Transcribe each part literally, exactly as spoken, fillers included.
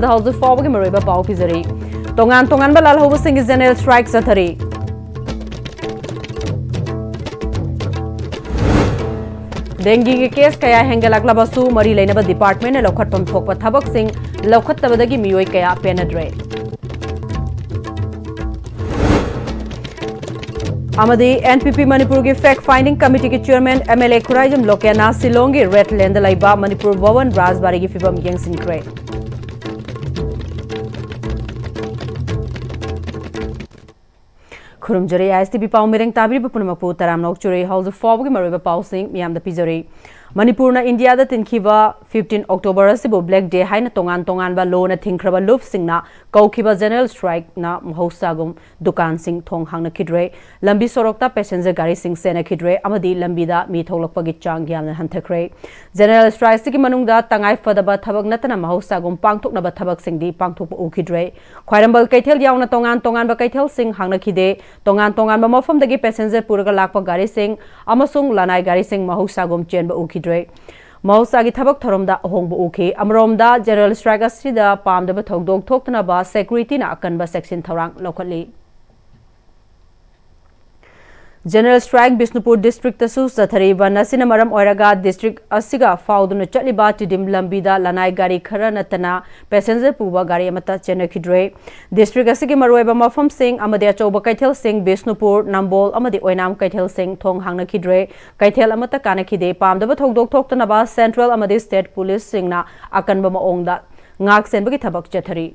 ꯍꯧꯖꯤꯛ ꯐꯥꯎꯕꯒꯤ ꯃꯔꯨꯑꯣꯏꯕ ꯄꯥꯎ ꯄꯤꯖꯔꯤ꯫ ꯇꯣꯉꯥꯟ ꯇꯣꯉꯥꯟꯕ ꯂꯥꯜꯍꯧꯕꯁꯤꯡꯒꯤ general strike ꯆꯠꯊꯔꯤ꯫ ꯗꯦꯡꯒꯤꯒꯤ case ꯀꯌꯥ ꯍꯦꯟꯒꯠꯂꯛꯂꯕꯁꯨ ꯃꯔꯤ ꯂꯩꯅꯕ departmentꯅ ꯂꯧꯈꯠꯐꯝ ꯊꯣꯛꯄ ꯊꯕꯛꯁꯤꯡ ꯂꯧꯈꯠꯇꯕꯗꯒꯤ ꯃꯤꯑꯣꯏ ꯀꯌꯥ ꯄꯦꯟꯅꯗ꯭ꯔꯦ꯫ ꯑꯃꯗꯤ N P P ꯃꯅꯤꯄꯨꯔꯒꯤ fact finding committeeꯒꯤ chairman M L A Khuraijam ꯂꯣꯀꯦꯟꯅ ꯁꯤꯂꯣꯡꯒꯤ Red Laneꯗ ꯂꯩꯕ ꯃꯅꯤꯄꯨꯔ Bhavan ꯔꯥꯖꯕꯥꯔꯤꯒꯤ ꯐꯤꯕꯝ ꯌꯦꯡꯁꯤꯟꯈ꯭ꯔꯦ꯫ ꯈꯨꯔꯨꯝꯖꯔꯤ, I S T V ꯄꯥꯎ ꯃꯤꯔꯦꯡ ꯇꯥꯕꯤꯔꯤꯕ ꯄꯨꯝꯅꯃꯛꯄꯨ ꯇꯔꯥꯝꯅ ꯑꯣꯛꯆꯔꯤ꯫ ꯍꯧꯖꯤꯛ ꯐꯥꯎꯕꯒꯤ ꯃꯔꯨꯑꯣꯏꯕ ꯄꯥꯎꯁꯤꯡ ꯃꯤꯌꯥꯝꯗ ꯄꯤꯖꯔꯤ꯫ ꯃꯅꯤꯄꯨꯔꯅ ꯏꯟꯗꯤꯌꯥꯗ ꯊꯤꯡꯈꯤꯕ fifteen October ꯑꯁꯤꯕꯨ Black Day ꯍꯥꯏꯅ ꯇꯣꯉꯥꯟ ꯇꯣꯉꯥꯟꯕ ꯂꯣꯅ ꯊꯤꯡꯈ꯭ꯔꯕ ꯂꯨꯞꯁꯤꯡꯅ ꯀꯧꯈꯤꯕ general strikeꯅ ꯃꯍꯧꯁꯥꯒꯨꯝ ꯗꯨꯀꯥꯟꯁꯤꯡ ꯊꯣꯡ ꯍꯥꯡꯅꯈꯤꯗ꯭ꯔꯦ, ꯂꯝꯕꯤ ꯁꯣꯔꯣꯛꯇ passenger ꯒꯥꯔꯤꯁꯤꯡ ꯆꯦꯟꯅꯈꯤꯗ꯭ꯔꯦ ꯑꯃꯗꯤ ꯂꯝꯕꯤꯗ ꯃꯤ ꯊꯣꯛꯂꯛꯄꯒꯤ ꯆꯥꯡ ꯌꯥꯝꯅ ꯍꯟꯊꯈ꯭ꯔꯦ꯫ General strikeꯁꯤꯒꯤ ꯃꯅꯨꯡꯗ ꯇꯉꯥꯏ ꯐꯗꯕ ꯊꯕꯛ ꯅꯠꯇꯅ ꯃꯍꯧꯁꯥꯒꯨꯝ ꯄꯥꯡꯊꯣꯛꯅꯕ ꯊꯕꯛꯁꯤꯡꯗꯤ ꯄꯥꯡꯊꯣꯛꯄ ꯎꯈꯤꯗ꯭ꯔꯦ꯫ ꯈ꯭ꯋꯥꯏꯔꯝꯕꯟ ꯀꯩꯊꯦꯜ ꯌꯥꯎꯅ ꯇꯣꯉꯥꯟ ꯇꯣꯉꯥꯟꯕ ꯀꯩꯊꯦꯜꯁꯤꯡ ꯍꯥꯡꯅꯈꯤꯗꯦ꯫ ꯇꯣꯉꯥꯟ ꯇꯣꯉꯥꯟꯕ ꯃꯐꯝꯗꯒꯤ passenger ꯄꯨꯔꯒ ꯂꯥꯛꯄ ꯒꯥꯔꯤꯁꯤꯡ ꯑꯃꯁꯨꯡ ꯂꯅꯥꯏ ꯒꯥꯔꯤꯁꯤꯡ ꯃꯍꯧꯁꯥꯒꯨꯝ ꯆꯦꯟꯕ ꯎꯈꯤꯗ꯭ꯔꯦ꯫ ꯃꯍꯧꯁꯥꯒꯤ ꯊꯕꯛ ꯊꯧꯔꯝꯗ ꯑꯍꯣꯡꯕ ꯎꯈꯤ꯫ ꯑꯃꯔꯣꯝꯗ, general strike ꯑꯁꯤꯗ ꯄꯥꯝꯗꯕ ꯊꯧꯗꯣꯛ ꯊꯣꯛꯇꯅꯕ securityꯅ ꯑꯀꯟꯕ ꯆꯦꯛꯁꯤꯟ ꯊꯧꯔꯥꯡ ꯂꯧꯈꯠꯂꯤ꯫ General strike ꯕꯤꯁꯅꯨꯄꯨꯔ districtꯇꯁꯨ ꯆꯠꯊꯔꯤ꯫ ꯕꯟ ꯑꯁꯤꯅ ꯃꯔꯝ ꯑꯣꯏꯔꯒ district ꯑꯁꯤꯒ ꯐꯥꯎꯗꯨꯅ ꯆꯠꯂꯤꯕ ꯇꯤꯗꯤꯝ ꯂꯝꯕꯤꯗ ꯂꯅꯥꯏ ꯒꯥꯔꯤ ꯈꯔ ꯅꯠꯇꯅ passenger ꯄꯨꯕ ꯒꯥꯔꯤ ꯑꯃꯠꯇ ꯆꯦꯟꯅꯈꯤꯗ꯭ꯔꯦ꯫ District ꯑꯁꯤꯒꯤ ꯃꯔꯨꯑꯣꯏꯕ ꯃꯐꯝꯁꯤꯡ ꯑꯃꯗꯤ ꯑꯆꯧꯕ ꯀꯩꯊꯦꯜꯁꯤꯡ ꯕꯤꯁꯅꯨꯄꯨꯔ, ꯅꯝꯕꯣꯜ ꯑꯃꯗꯤ ꯑꯣꯏꯅꯥꯝ ꯀꯩꯊꯦꯜꯁꯤꯡ ꯊꯣꯡ ꯍꯥꯡꯅꯈꯤꯗ꯭ꯔꯦ꯫ ꯀꯩꯊꯦꯜ ꯑꯃꯠꯇ ꯀꯥꯅꯈꯤꯗꯦ꯫ ꯄꯥꯝꯗꯕ ꯊꯧꯗꯣꯛ ꯊꯣꯛꯇꯅꯕ central ꯑꯃꯗꯤ state policeꯁꯤꯡꯅ ꯑꯀꯟꯕ ꯃꯑꯣꯡꯗ ꯉꯥꯛ ꯁꯦꯟꯕꯒꯤ ꯊꯕꯛ ꯆꯠꯊꯔꯤ꯫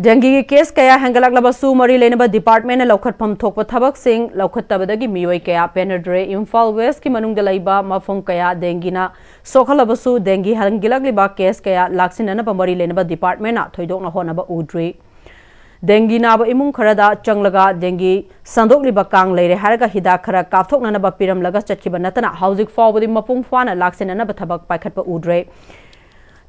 ꯗꯦꯡꯒꯤꯒꯤ case ꯀꯌꯥ ꯍꯦꯟꯒꯠꯂꯛꯂꯕꯁꯨ ꯃꯔꯤ ꯂꯩꯅꯕ departmentꯅ ꯂꯧꯈꯠꯐꯝ ꯊꯣꯛꯄ ꯊꯕꯛꯁꯤꯡ ꯂꯧꯈꯠꯇꯕꯗꯒꯤ ꯃꯤꯑꯣꯏ ꯀꯌꯥ ꯄꯦꯟꯅꯗ꯭ꯔꯦ꯫ ꯏꯝꯐꯥꯜ Westꯀꯤ ꯃꯅꯨꯡꯗ ꯂꯩꯕ ꯃꯐꯝ ꯀꯌꯥ ꯗꯦꯡꯒꯤꯅ ꯁꯣꯛꯍꯜꯂꯕꯁꯨ ꯗꯦꯡꯒꯤ ꯍꯦꯟꯒꯠꯂꯛꯂꯤꯕ case ꯀꯌꯥ ꯂꯥꯛꯁꯤꯟꯅꯅꯕ ꯃꯔꯤ ꯂꯩꯅꯕ departmentꯅ ꯊꯣꯏꯗꯣꯛꯅ ꯍꯣꯠꯅꯕ ꯎꯗ꯭ꯔꯤ꯫ ꯗꯦꯡꯒꯤ ꯅꯥꯕ ꯏꯃꯨꯡ ꯈꯔꯗ ꯆꯪꯂꯒ ꯗꯦꯡꯒꯤ ꯁꯟꯗꯣꯛꯂꯤꯕ ꯀꯥꯡ ꯂꯩꯔꯦ ꯍꯥꯏꯔꯒ ꯍꯤꯗꯥꯛ ꯈꯔ ꯀꯥꯞꯊꯣꯛꯅꯅꯕ ꯄꯤꯔꯝꯂꯒ ꯆꯠꯈꯤꯕ ꯅꯠꯇꯅ ꯍꯧꯖꯤꯛ ꯐꯥꯎꯕꯗꯤ ꯃꯄꯨꯡ ꯐꯥꯅ ꯂꯥꯛꯁꯤꯟꯅꯅꯕ ꯊꯕꯛ ꯄꯥꯏꯈꯠꯄ ꯎꯗ꯭ꯔꯦ꯫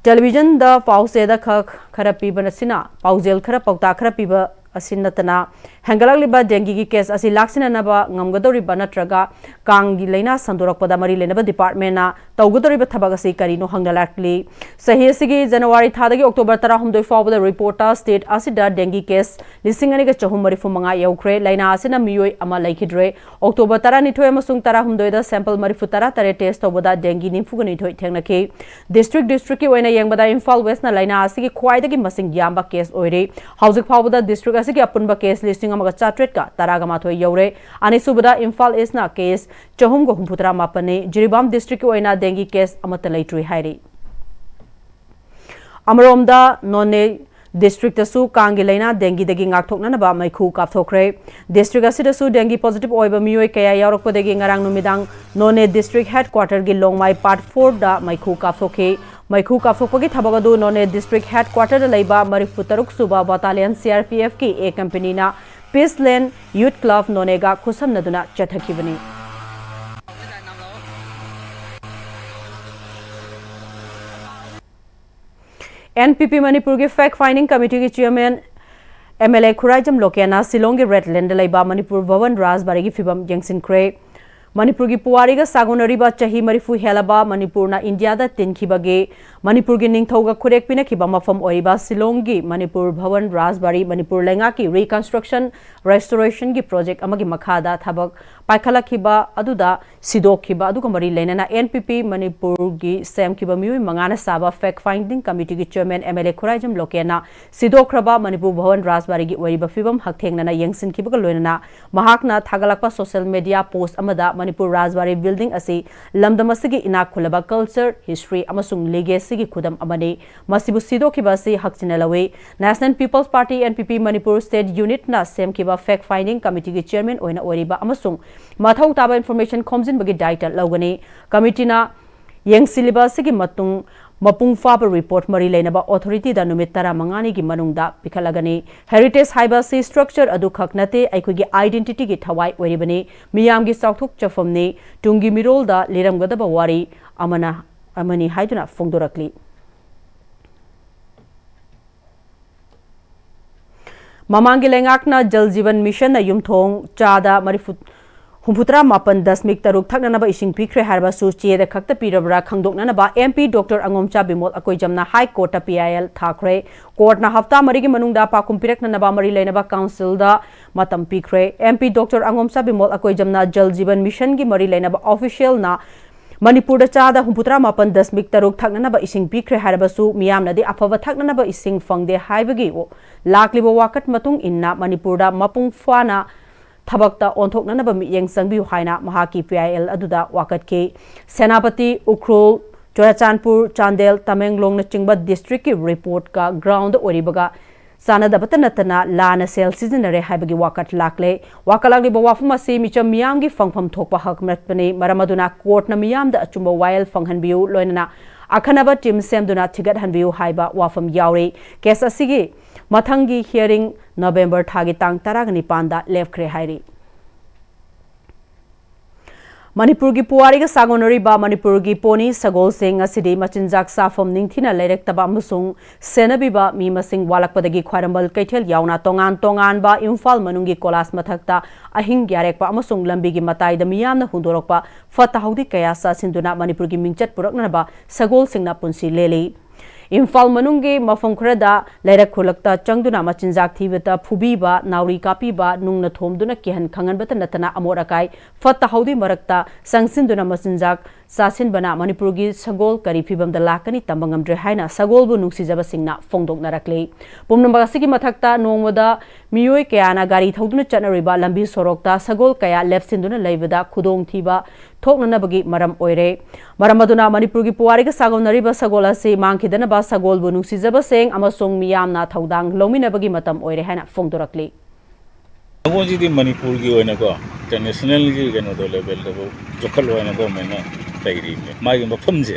Televisionꯗ ꯄꯥꯎꯆꯦꯗ ꯈꯛ ꯈꯔ ꯄꯤꯕ ꯑꯁꯤꯅ, ꯄꯥꯎꯖꯦꯜ ꯈꯔ, ꯄꯥꯎꯇꯥꯛ ꯈꯔ ꯄꯤꯕ ꯑꯁꯤ ꯅꯠꯇꯅ, ꯍꯦꯟꯒꯠꯂꯛꯂꯤꯕ dengueꯒꯤ case ꯑꯁꯤ ꯂꯥꯛꯁꯤꯟꯅꯅꯕ ꯉꯝꯒꯗꯧꯔꯤꯕ ꯅꯠꯇ꯭ꯔꯒ ꯀꯥꯡꯒꯤ ꯂꯥꯏꯅꯥ ꯁꯟꯗꯣꯔꯛꯄꯗ ꯃꯔꯤ ꯂꯩꯅꯕ departmentꯅ ꯇꯧꯒꯗꯧꯔꯤꯕ ꯊꯕꯛ ꯑꯁꯤ ꯀꯔꯤꯅꯣ ꯍꯪꯅ ꯂꯥꯛꯂꯤ꯫ ꯆꯍꯤ ꯑꯁꯤꯒꯤ January ꯊꯥꯗꯒꯤ October ꯇꯔꯥꯍꯨꯝꯗꯣꯏ ꯐꯥꯎꯕꯗ reportꯇ state ꯑꯁꯤꯗ dengue case ꯂꯤꯁꯤꯡ ꯑꯅꯤꯒ ꯆꯍꯨꯝ ꯃꯔꯤꯐꯨ ꯃꯉꯥ ꯌꯧꯈ꯭ꯔꯦ꯫ ꯂꯥꯏꯅꯥ ꯑꯁꯤꯅ ꯃꯤꯑꯣꯏ ꯑꯃ ꯂꯩꯈꯤꯗ꯭ꯔꯦ꯫ October ꯇꯔꯥꯅꯤꯊꯣꯏ ꯑꯃꯁꯨꯡ ꯇꯔꯥꯍꯨꯝꯗꯣꯏꯗ sample ꯃꯔꯤꯐꯨ ꯇꯔꯥ ꯇꯔꯦꯠ test ꯇꯧꯕꯗ dengue ꯅꯤꯐꯨꯒ ꯅꯤꯊꯣꯏ ꯊꯦꯡꯅꯈꯤ꯫ District districtꯀꯤ ꯑꯣꯏꯅ ꯌꯦꯡꯕꯗ ꯏꯝꯐꯥꯜ Westꯅ ꯂꯥꯏꯅꯥ ꯑꯁꯤꯒꯤ ꯈ꯭ꯋꯥꯏꯗꯒꯤ ꯃꯁꯤꯡ ꯌꯥꯝꯕ case ꯑꯣꯏꯔꯤ꯫ ꯍꯧꯖꯤꯛ ꯐꯥꯎꯕꯗ district ꯑꯁꯤꯒꯤ ꯑꯄꯨꯟꯕ case ꯂꯤꯁꯤꯡ ꯑꯃꯒ ꯆꯥꯇ꯭ꯔꯦꯠꯀ ꯇꯔꯥꯒ ꯃꯥꯊꯣꯏ ꯌꯧꯔꯦ꯫ ꯑꯅꯤꯁꯨꯕꯗ ꯏꯝꯐꯥꯜ Eastꯅ case ꯆꯍꯨꯝꯒ ꯍꯨꯝꯐꯨꯇꯔꯥ ꯃꯥꯄꯟꯅꯤ꯫ ꯖꯤꯔꯤꯕꯥꯝ districtꯀꯤ ꯑꯣꯏꯅ dengue case ꯑꯃꯠꯇ ꯂꯩꯇ꯭ꯔꯤ ꯍꯥꯏꯔꯤ꯫ ꯑꯃꯔꯣꯝꯗ ꯅꯣꯅꯦ districtꯇꯁꯨ ꯀꯥꯡꯒꯤ ꯂꯥꯏꯅꯥ dengueꯗꯒꯤ ꯉꯥꯛꯊꯣꯛꯅꯅꯕ ꯃꯩꯈꯨ ꯀꯥꯞꯊꯣꯛꯈ꯭ꯔꯦ꯫ District ꯑꯁꯤꯗꯁꯨ dengue positive ꯑꯣꯏꯕ ꯃꯤꯑꯣꯏ ꯀꯌꯥ ꯌꯥꯎꯔꯛꯄꯗꯒꯤ ꯉꯔꯥꯡ ꯅꯨꯃꯤꯗꯥꯡ ꯅꯣꯅꯦ district headquarterꯒꯤ ꯂꯣꯡꯃꯥꯏ part fourꯗ ꯃꯩꯈꯨ ꯀꯥꯞꯊꯣꯛꯈꯤ꯫ ꯃꯩꯈꯨ ꯀꯥꯞꯊꯣꯛꯄꯒꯤ ꯊꯕꯛ ꯑꯗꯨ ꯅꯣꯅꯦ district headquarterꯗ ꯂꯩꯕ ꯃꯔꯤꯐꯨ ꯇꯔꯨꯛ ꯁꯨꯕ battalion CRPFꯀꯤ A companyꯅ Peace Land Youth Club ꯅꯣꯅꯦꯒ ꯈꯨꯠꯁꯝꯅꯗꯨꯅ ꯆꯠꯊꯈꯤꯕꯅꯤ꯫ NPP ꯃꯅꯤꯄꯨꯔꯒꯤ fact finding committeeꯒꯤ chairman MLA Khuraijam ꯂꯣꯀꯦꯟꯅ ꯁꯤꯂꯣꯡꯒꯤ Red Laneꯗ ꯂꯩꯕ ꯃꯅꯤꯄꯨꯔ ꯚꯋꯟ ꯔꯥꯖꯕꯥꯔꯤꯒꯤ ꯐꯤꯕꯝ ꯌꯦꯡꯁꯤꯟꯈ꯭ꯔꯦ꯫ ꯃꯅꯤꯄꯨꯔꯒꯤ ꯄꯨꯋꯥꯔꯤꯒ ꯁꯥꯒꯣꯟꯅꯔꯤꯕ ꯆꯍꯤ ꯃꯔꯤꯐꯨ ꯍꯦꯜꯂꯕ ꯃꯅꯤꯄꯨꯔꯅ ꯏꯟꯗꯤꯌꯥꯗ ꯇꯤꯟꯈꯤꯕꯒꯤ ꯃꯅꯤꯄꯨꯔꯒꯤ ꯅꯤꯡꯊꯧꯒ ꯈꯨꯔꯦꯛ ꯄꯤꯅꯈꯤꯕ ꯃꯐꯝ ꯑꯣꯏꯔꯤꯕ ꯁꯤꯂꯣꯡꯒꯤ ꯃꯅꯤꯄꯨꯔ ꯚꯋꯟ ꯔꯥꯖꯕꯥꯔꯤ ꯃꯅꯤꯄꯨꯔ ꯂꯩꯉꯥꯛꯀꯤ reconstruction restorationꯒꯤ project ꯑꯃꯒꯤ ꯃꯈꯥꯗ ꯊꯕꯛ ꯄꯥꯏꯈꯠꯂꯛꯈꯤꯕ ꯑꯗꯨꯗ ꯁꯤꯗꯣꯛꯈꯤꯕ ꯑꯗꯨꯒ ꯃꯔꯤ ꯂꯩꯅꯅ NPP ꯃꯅꯤꯄꯨꯔꯒꯤ ꯁꯦꯝꯈꯤꯕ ꯃꯤꯑꯣꯏ ꯃꯉꯥꯅ ꯁꯥꯕ fact finding committeeꯒꯤ chairman MLA Khuraijam ꯂꯣꯀꯦꯟꯅ ꯁꯤꯗꯣꯛꯈ꯭ꯔꯕ Manipur Bhawan ꯔꯥꯖꯕꯥꯔꯤꯒꯤ ꯑꯣꯏꯔꯤꯕ ꯐꯤꯕꯝ ꯍꯛꯊꯦꯡꯅꯅ ꯌꯦꯡꯁꯤꯟꯈꯤꯕꯒ ꯂꯣꯏꯅꯅ ꯃꯍꯥꯛꯅ ꯊꯥꯒꯠꯂꯛꯄ social media post ꯑꯃꯗ ꯃꯅꯤꯄꯨꯔ ꯔꯥꯖꯕꯥꯔꯤ building ꯑꯁꯤ ꯂꯝꯗꯝ ꯑꯁꯤꯒꯤ ꯏꯅꯥꯛ ꯈꯨꯜꯂꯕ culture, history ꯑꯃꯁꯨꯡ legacyꯒꯤ ꯈꯨꯗꯝ ꯑꯃꯅꯤ꯫ ꯃꯁꯤꯕꯨ ꯁꯤꯗꯣꯛꯈꯤꯕ ꯑꯁꯤ ꯍꯛꯆꯤꯟꯅ ꯂꯧꯏ꯫ National People's Party, NPP, Manipur state unitꯅ ꯁꯦꯝꯈꯤꯕ fact finding committeeꯒꯤ chairman ꯑꯣꯏꯅ ꯑꯣꯏꯔꯤꯕ ꯑꯃꯁꯨꯡ ꯃꯊꯧ ꯇꯥꯕ information ꯈꯣꯝꯖꯤꯟꯕꯒꯤ ꯗꯥꯏꯇ ꯂꯧꯒꯅꯤ꯫ Committeeꯅ ꯌꯦꯡꯁꯤꯜꯂꯤꯕ ꯑꯁꯤꯒꯤ ꯃꯇꯨꯡ ꯃꯄꯨꯡ ꯐꯥꯕ report ꯃꯔꯤ ꯂꯩꯅꯕ authorityꯗ ꯅꯨꯃꯤꯠ ꯇꯔꯥꯃꯉꯥꯅꯤꯒꯤ ꯃꯅꯨꯡꯗ ꯄꯤꯈꯠꯂꯒꯅꯤ꯫ Heritage ꯍꯥꯏꯕ ꯑꯁꯤ structure ꯑꯗꯨ ꯈꯛ ꯅꯠꯇꯦ, ꯑꯩꯈꯣꯏꯒꯤ identityꯒꯤ ꯊꯋꯥꯏ ꯑꯣꯏꯔꯤꯕꯅꯤ, ꯃꯤꯌꯥꯝꯒꯤ ꯆꯥꯎꯊꯣꯛꯆꯐꯝꯅꯤ, ꯇꯨꯡꯒꯤ ꯃꯤꯔꯣꯜꯗ ꯂꯤꯔꯝꯒꯗꯕ ꯋꯥꯔꯤ ꯑꯃꯅ, ꯑꯃꯅꯤ ꯍꯥꯏꯗꯨꯅ ꯐꯣꯡꯗꯣꯔꯛꯂꯤ꯫ ꯃꯃꯥꯡꯒꯤ ꯂꯩꯉꯥꯛꯅ ꯖꯜ ꯖꯤꯕꯟ ꯃꯤꯁꯟꯅ ꯌꯨꯝꯊꯣꯡ ꯆꯥꯗ ꯃꯔꯤꯐꯨ ꯍꯨꯝꯐꯨꯇꯔꯥ ꯃꯥꯄꯟ ꯗꯁꯃꯤꯛ ꯇꯔꯨꯛ ꯊꯛꯅꯅꯕ ꯏꯁꯤꯡ ꯄꯤꯈ꯭ꯔꯦ ꯍꯥꯏꯔꯕꯁꯨ, ꯆꯦꯗ ꯈꯛꯇ ꯄꯤꯔꯕ꯭ꯔꯥ ꯈꯪꯗꯣꯛꯅꯅꯕ MP ꯗꯣꯛꯇꯔ ꯑꯉꯣꯝꯆꯥ ꯕꯤꯃꯣꯜ ꯑꯀꯣꯏꯖꯝꯅ ꯍꯥꯏ ꯀꯣꯔꯠꯇ PIL ꯊꯥꯈ꯭ꯔꯦ꯫ ꯀꯣꯔꯠꯅ ꯍꯞꯇꯥ ꯃꯔꯤꯒꯤ ꯃꯅꯨꯡꯗ ꯄꯥꯎꯈꯨꯝ ꯄꯤꯔꯛꯅꯅꯕ ꯃꯔꯤ ꯂꯩꯅꯕ ꯀꯥꯎꯟꯁꯤꯜꯗ ꯃꯇꯝ ꯄꯤꯈ꯭ꯔꯦ꯫ MP ꯗꯣꯛꯇꯔ ꯑꯉꯣꯝꯆꯥ ꯕꯤꯃꯣꯜ ꯑꯀꯣꯏꯖꯝꯅ ꯖꯜ ꯖꯤꯕꯟ ꯃꯤꯁꯟꯒꯤ ꯃꯔꯤ ꯂꯩꯅꯕ ꯑꯣꯐꯤꯁꯤꯌꯦꯜꯅ ꯃꯅꯤꯄꯨꯔꯗ ꯆꯥꯗ ꯍꯨꯝꯐꯨꯇꯔꯥ ꯃꯥꯄꯟ ꯗꯁꯃꯤꯛ ꯇꯔꯨꯛ ꯊꯛꯅꯅꯕ ꯏꯁꯤꯡ ꯄꯤꯈ꯭ꯔꯦ ꯍꯥꯏꯔꯕꯁꯨ, ꯃꯤꯌꯥꯝꯅꯗꯤ ꯑꯐꯕ ꯊꯛꯅꯅꯕ ꯏꯁꯤꯡ ꯐꯪꯗꯦ ꯍꯥꯏꯕꯒꯤ ꯂꯥꯛꯂꯤꯕ ꯋꯥꯀꯠ ꯃꯇꯨꯡ ꯏꯟꯅ ꯃꯅꯤꯄꯨꯔꯗ ꯃꯄꯨꯡ ꯐꯥꯅ ꯊꯕꯛꯇ ꯑꯣꯟꯊꯣꯛꯅꯅꯕ ꯃꯤꯠꯌꯦꯡ ꯆꯪꯕꯤꯌꯨ ꯍꯥꯏꯅ ꯃꯍꯥꯛꯀꯤ PIL ꯑꯗꯨꯗ ꯋꯥꯀꯠꯈꯤ꯫ ꯁꯦꯅꯥꯄꯇꯤ, ꯎꯈ꯭ꯔꯨꯜ, ꯆꯨꯔꯥꯆꯥꯟꯄꯨꯔ, ꯆꯥꯟꯗꯦꯜ, ꯇꯃꯦꯡꯂꯣꯡꯅꯆꯤꯡꯕ ꯗꯤꯁꯇ꯭ꯔꯤꯛꯀꯤ ꯔꯤꯄꯣꯔꯠꯀ ꯒ꯭ꯔꯥꯎꯟꯗ ꯑꯣꯏꯔꯤꯕꯒ ꯆꯥꯟꯅꯗꯕꯇ ꯅꯠꯇꯅ ꯂꯥꯟꯅ ꯁꯦꯜ ꯁꯤꯖꯤꯟꯅꯔꯦ ꯍꯥꯏꯕꯒꯤ ꯋꯥꯀꯠ ꯂꯥꯛꯂꯦ꯫ ꯋꯥꯀꯠ ꯂꯥꯛꯂꯤꯕ ꯋꯥꯐꯝ ꯑꯁꯤ ꯃꯤꯆꯝ ꯃꯤꯌꯥꯝꯒꯤ ꯐꯪꯐꯝ ꯊꯣꯛꯄ ꯍꯛ ꯅꯠꯄꯅꯤ꯫ ꯃꯔꯝ ꯑꯗꯨꯅ ꯀꯣꯔꯠꯅ ꯃꯤꯌꯥꯝꯗ ꯑꯆꯨꯝꯕ ꯋꯥꯌꯦꯜ ꯐꯪꯍꯟꯕꯤꯌꯨ, ꯂꯣꯏꯅꯅ ꯑꯈꯟꯅꯕ ꯇꯤꯝ ꯁꯦꯝꯗꯨꯅ ꯊꯤꯒꯠꯍꯟꯕꯤꯌꯨ ꯍꯥꯏꯕ ꯋꯥꯐꯝ ꯌꯥꯎꯔꯤ꯫ ꯀꯦꯁ ꯑꯁꯤꯒꯤ ꯃꯊꯪꯒꯤ ꯍꯤꯌꯥꯔꯤꯡ ꯅꯕꯦꯝꯕꯔ ꯊꯥꯒꯤ ꯇꯥꯡ ꯇꯔꯥꯒ ꯅꯤꯄꯥꯟꯗ ꯂꯦꯞꯈ꯭ꯔꯦ ꯍꯥꯏꯔꯤ꯫ ꯃꯅꯤꯄꯨꯔꯒꯤ ꯄꯨꯋꯥꯔꯤꯒ ꯁꯥꯒꯣꯟꯅꯔꯤꯕ ꯃꯅꯤꯄꯨꯔꯒꯤ ꯄꯣꯅꯤ ꯁꯒꯣꯜꯁꯤꯡ ꯑꯁꯤꯗꯤ ꯃꯆꯤꯟꯖꯥꯛ ꯆꯥꯐꯝ ꯅꯤꯡꯊꯤꯅ ꯂꯩꯔꯛꯇꯕ ꯑꯃꯁꯨꯡ ꯁꯦꯟꯅꯕꯤꯕ ꯃꯤ ꯃꯁꯤꯡ ꯋꯥꯠꯂꯛꯄꯗꯒꯤ ꯈ꯭ꯋꯥꯏꯔꯝꯕꯟ ꯀꯩꯊꯦꯜ ꯌꯥꯎꯅ ꯇꯣꯉꯥꯟ ꯇꯣꯉꯥꯟꯕ ꯏꯝꯐꯥꯜ ꯃꯅꯨꯡꯒꯤ ꯀꯣꯂꯥꯁ ꯃꯊꯛꯇ ꯑꯍꯤꯡ ꯌꯥꯔꯦꯛꯄ ꯑꯃꯁꯨꯡ ꯂꯝꯕꯤꯒꯤ ꯃꯇꯥꯏꯗ ꯃꯤꯌꯥꯝꯅ ꯍꯨꯟꯗꯣꯔꯛꯄ ꯐꯠꯇ ꯍꯥꯎꯗꯤ ꯀꯌꯥ ꯆꯥꯁꯤꯟꯗꯨꯅ ꯃꯅꯤꯄꯨꯔꯒꯤ ꯃꯤꯡꯆꯠ ꯄꯨꯔꯛꯅꯅꯕ ꯁꯒꯣꯜꯁꯤꯡꯅ ꯄꯨꯟꯁꯤ ꯂꯦꯜꯂꯤ꯫ ꯏꯝꯐꯥꯜ ꯃꯅꯨꯡꯒꯤ ꯃꯐꯝ ꯈꯔꯗ ꯂꯩꯔꯛ ꯈꯨꯜꯂꯛꯇ ꯆꯪꯗꯨꯅ ꯃꯆꯤꯟꯖꯥꯛ ꯊꯤꯕꯗ ꯐꯨꯕꯤꯕ, ꯅꯥꯎꯔꯤ ꯀꯥꯞꯄꯤꯕ, ꯅꯨꯡꯅ ꯊꯣꯝꯗꯨꯅ ꯀꯤꯍꯟ ꯈꯪꯍꯟꯕꯇ ꯅꯠꯇꯅ ꯑꯃꯣꯠ ꯑꯀꯥꯏ ꯐꯠꯇ ꯍꯥꯎꯗꯤ ꯃꯔꯛꯇ ꯆꯪꯁꯤꯟꯗꯨꯅ ꯃꯆꯤꯟꯖꯥꯛ ꯆꯥꯁꯤꯟꯕꯅ ꯃꯅꯤꯄꯨꯔꯒꯤ ꯁꯒꯣꯜ ꯀꯔꯤ ꯐꯤꯕꯝꯗ ꯂꯥꯛꯀꯅꯤ ꯇꯝꯕ ꯉꯝꯗ꯭ꯔꯦ ꯍꯥꯏꯅ ꯁꯒꯣꯜꯕꯨ ꯅꯨꯡꯁꯤꯖꯕꯁꯤꯡꯅ ꯐꯣꯡꯗꯣꯛꯅꯔꯛꯂꯤ꯫ ꯄꯨꯝꯅꯃꯛ ꯑꯁꯤꯒꯤ ꯃꯊꯛꯇ ꯅꯣꯡꯃꯗ ꯃꯤꯑꯣꯏ ꯀꯌꯥꯅ ꯒꯥꯔꯤ ꯊꯧꯗꯨꯅ ꯆꯠꯅꯔꯤꯕ ꯂꯝꯕꯤ ꯁꯣꯔꯣꯛꯇ ꯁꯒꯣꯜ ꯀꯌꯥ ꯂꯦꯞꯁꯤꯟꯗꯨꯅ ꯂꯩꯕꯗ ꯈꯨꯗꯣꯡꯊꯤꯕ ꯊꯣꯛꯅꯅꯕꯒꯤ ꯃꯔꯝ ꯑꯣꯏꯔꯦ꯫ ꯃꯔꯝ ꯑꯗꯨꯅ ꯃꯅꯤꯄꯨꯔꯒꯤ ꯄꯨꯋꯥꯔꯤꯒ ꯁꯥꯒꯣꯟꯅꯔꯤꯕ ꯁꯒꯣꯜ ꯑꯁꯤ ꯃꯥꯡꯈꯤꯗꯅꯕ ꯁꯒꯣꯜꯕꯨ ꯅꯨꯡꯁꯤꯖꯕꯁꯤꯡ ꯑꯃꯁꯨꯡ ꯃꯤꯌꯥꯝꯅ ꯊꯧꯗꯥꯡ ꯂꯧꯃꯤꯟꯅꯕꯒꯤ ꯃꯇꯝ ꯑꯣꯏꯔꯦ ꯍꯥꯏꯅ ꯐꯣꯡꯗꯣꯔꯛꯂꯤ꯫ ꯁꯒꯣꯜꯁꯤꯗꯤ ꯃꯅꯤꯄꯨꯔꯒꯤ ꯑꯣꯏꯅꯀꯣ ꯏꯟꯇꯔꯅꯦꯁꯅꯦꯜꯒꯤ ꯀꯩꯅꯣꯗꯣ ꯂꯦꯚꯦꯜꯗꯕꯨ ꯆꯥꯎꯈꯠꯂꯣ ꯍꯥꯏꯅ ꯒꯣꯔꯃꯦꯟꯅ ꯂꯩꯔꯤꯕꯅꯦ꯫ ꯃꯥꯒꯤ ꯃꯐꯝꯁꯦ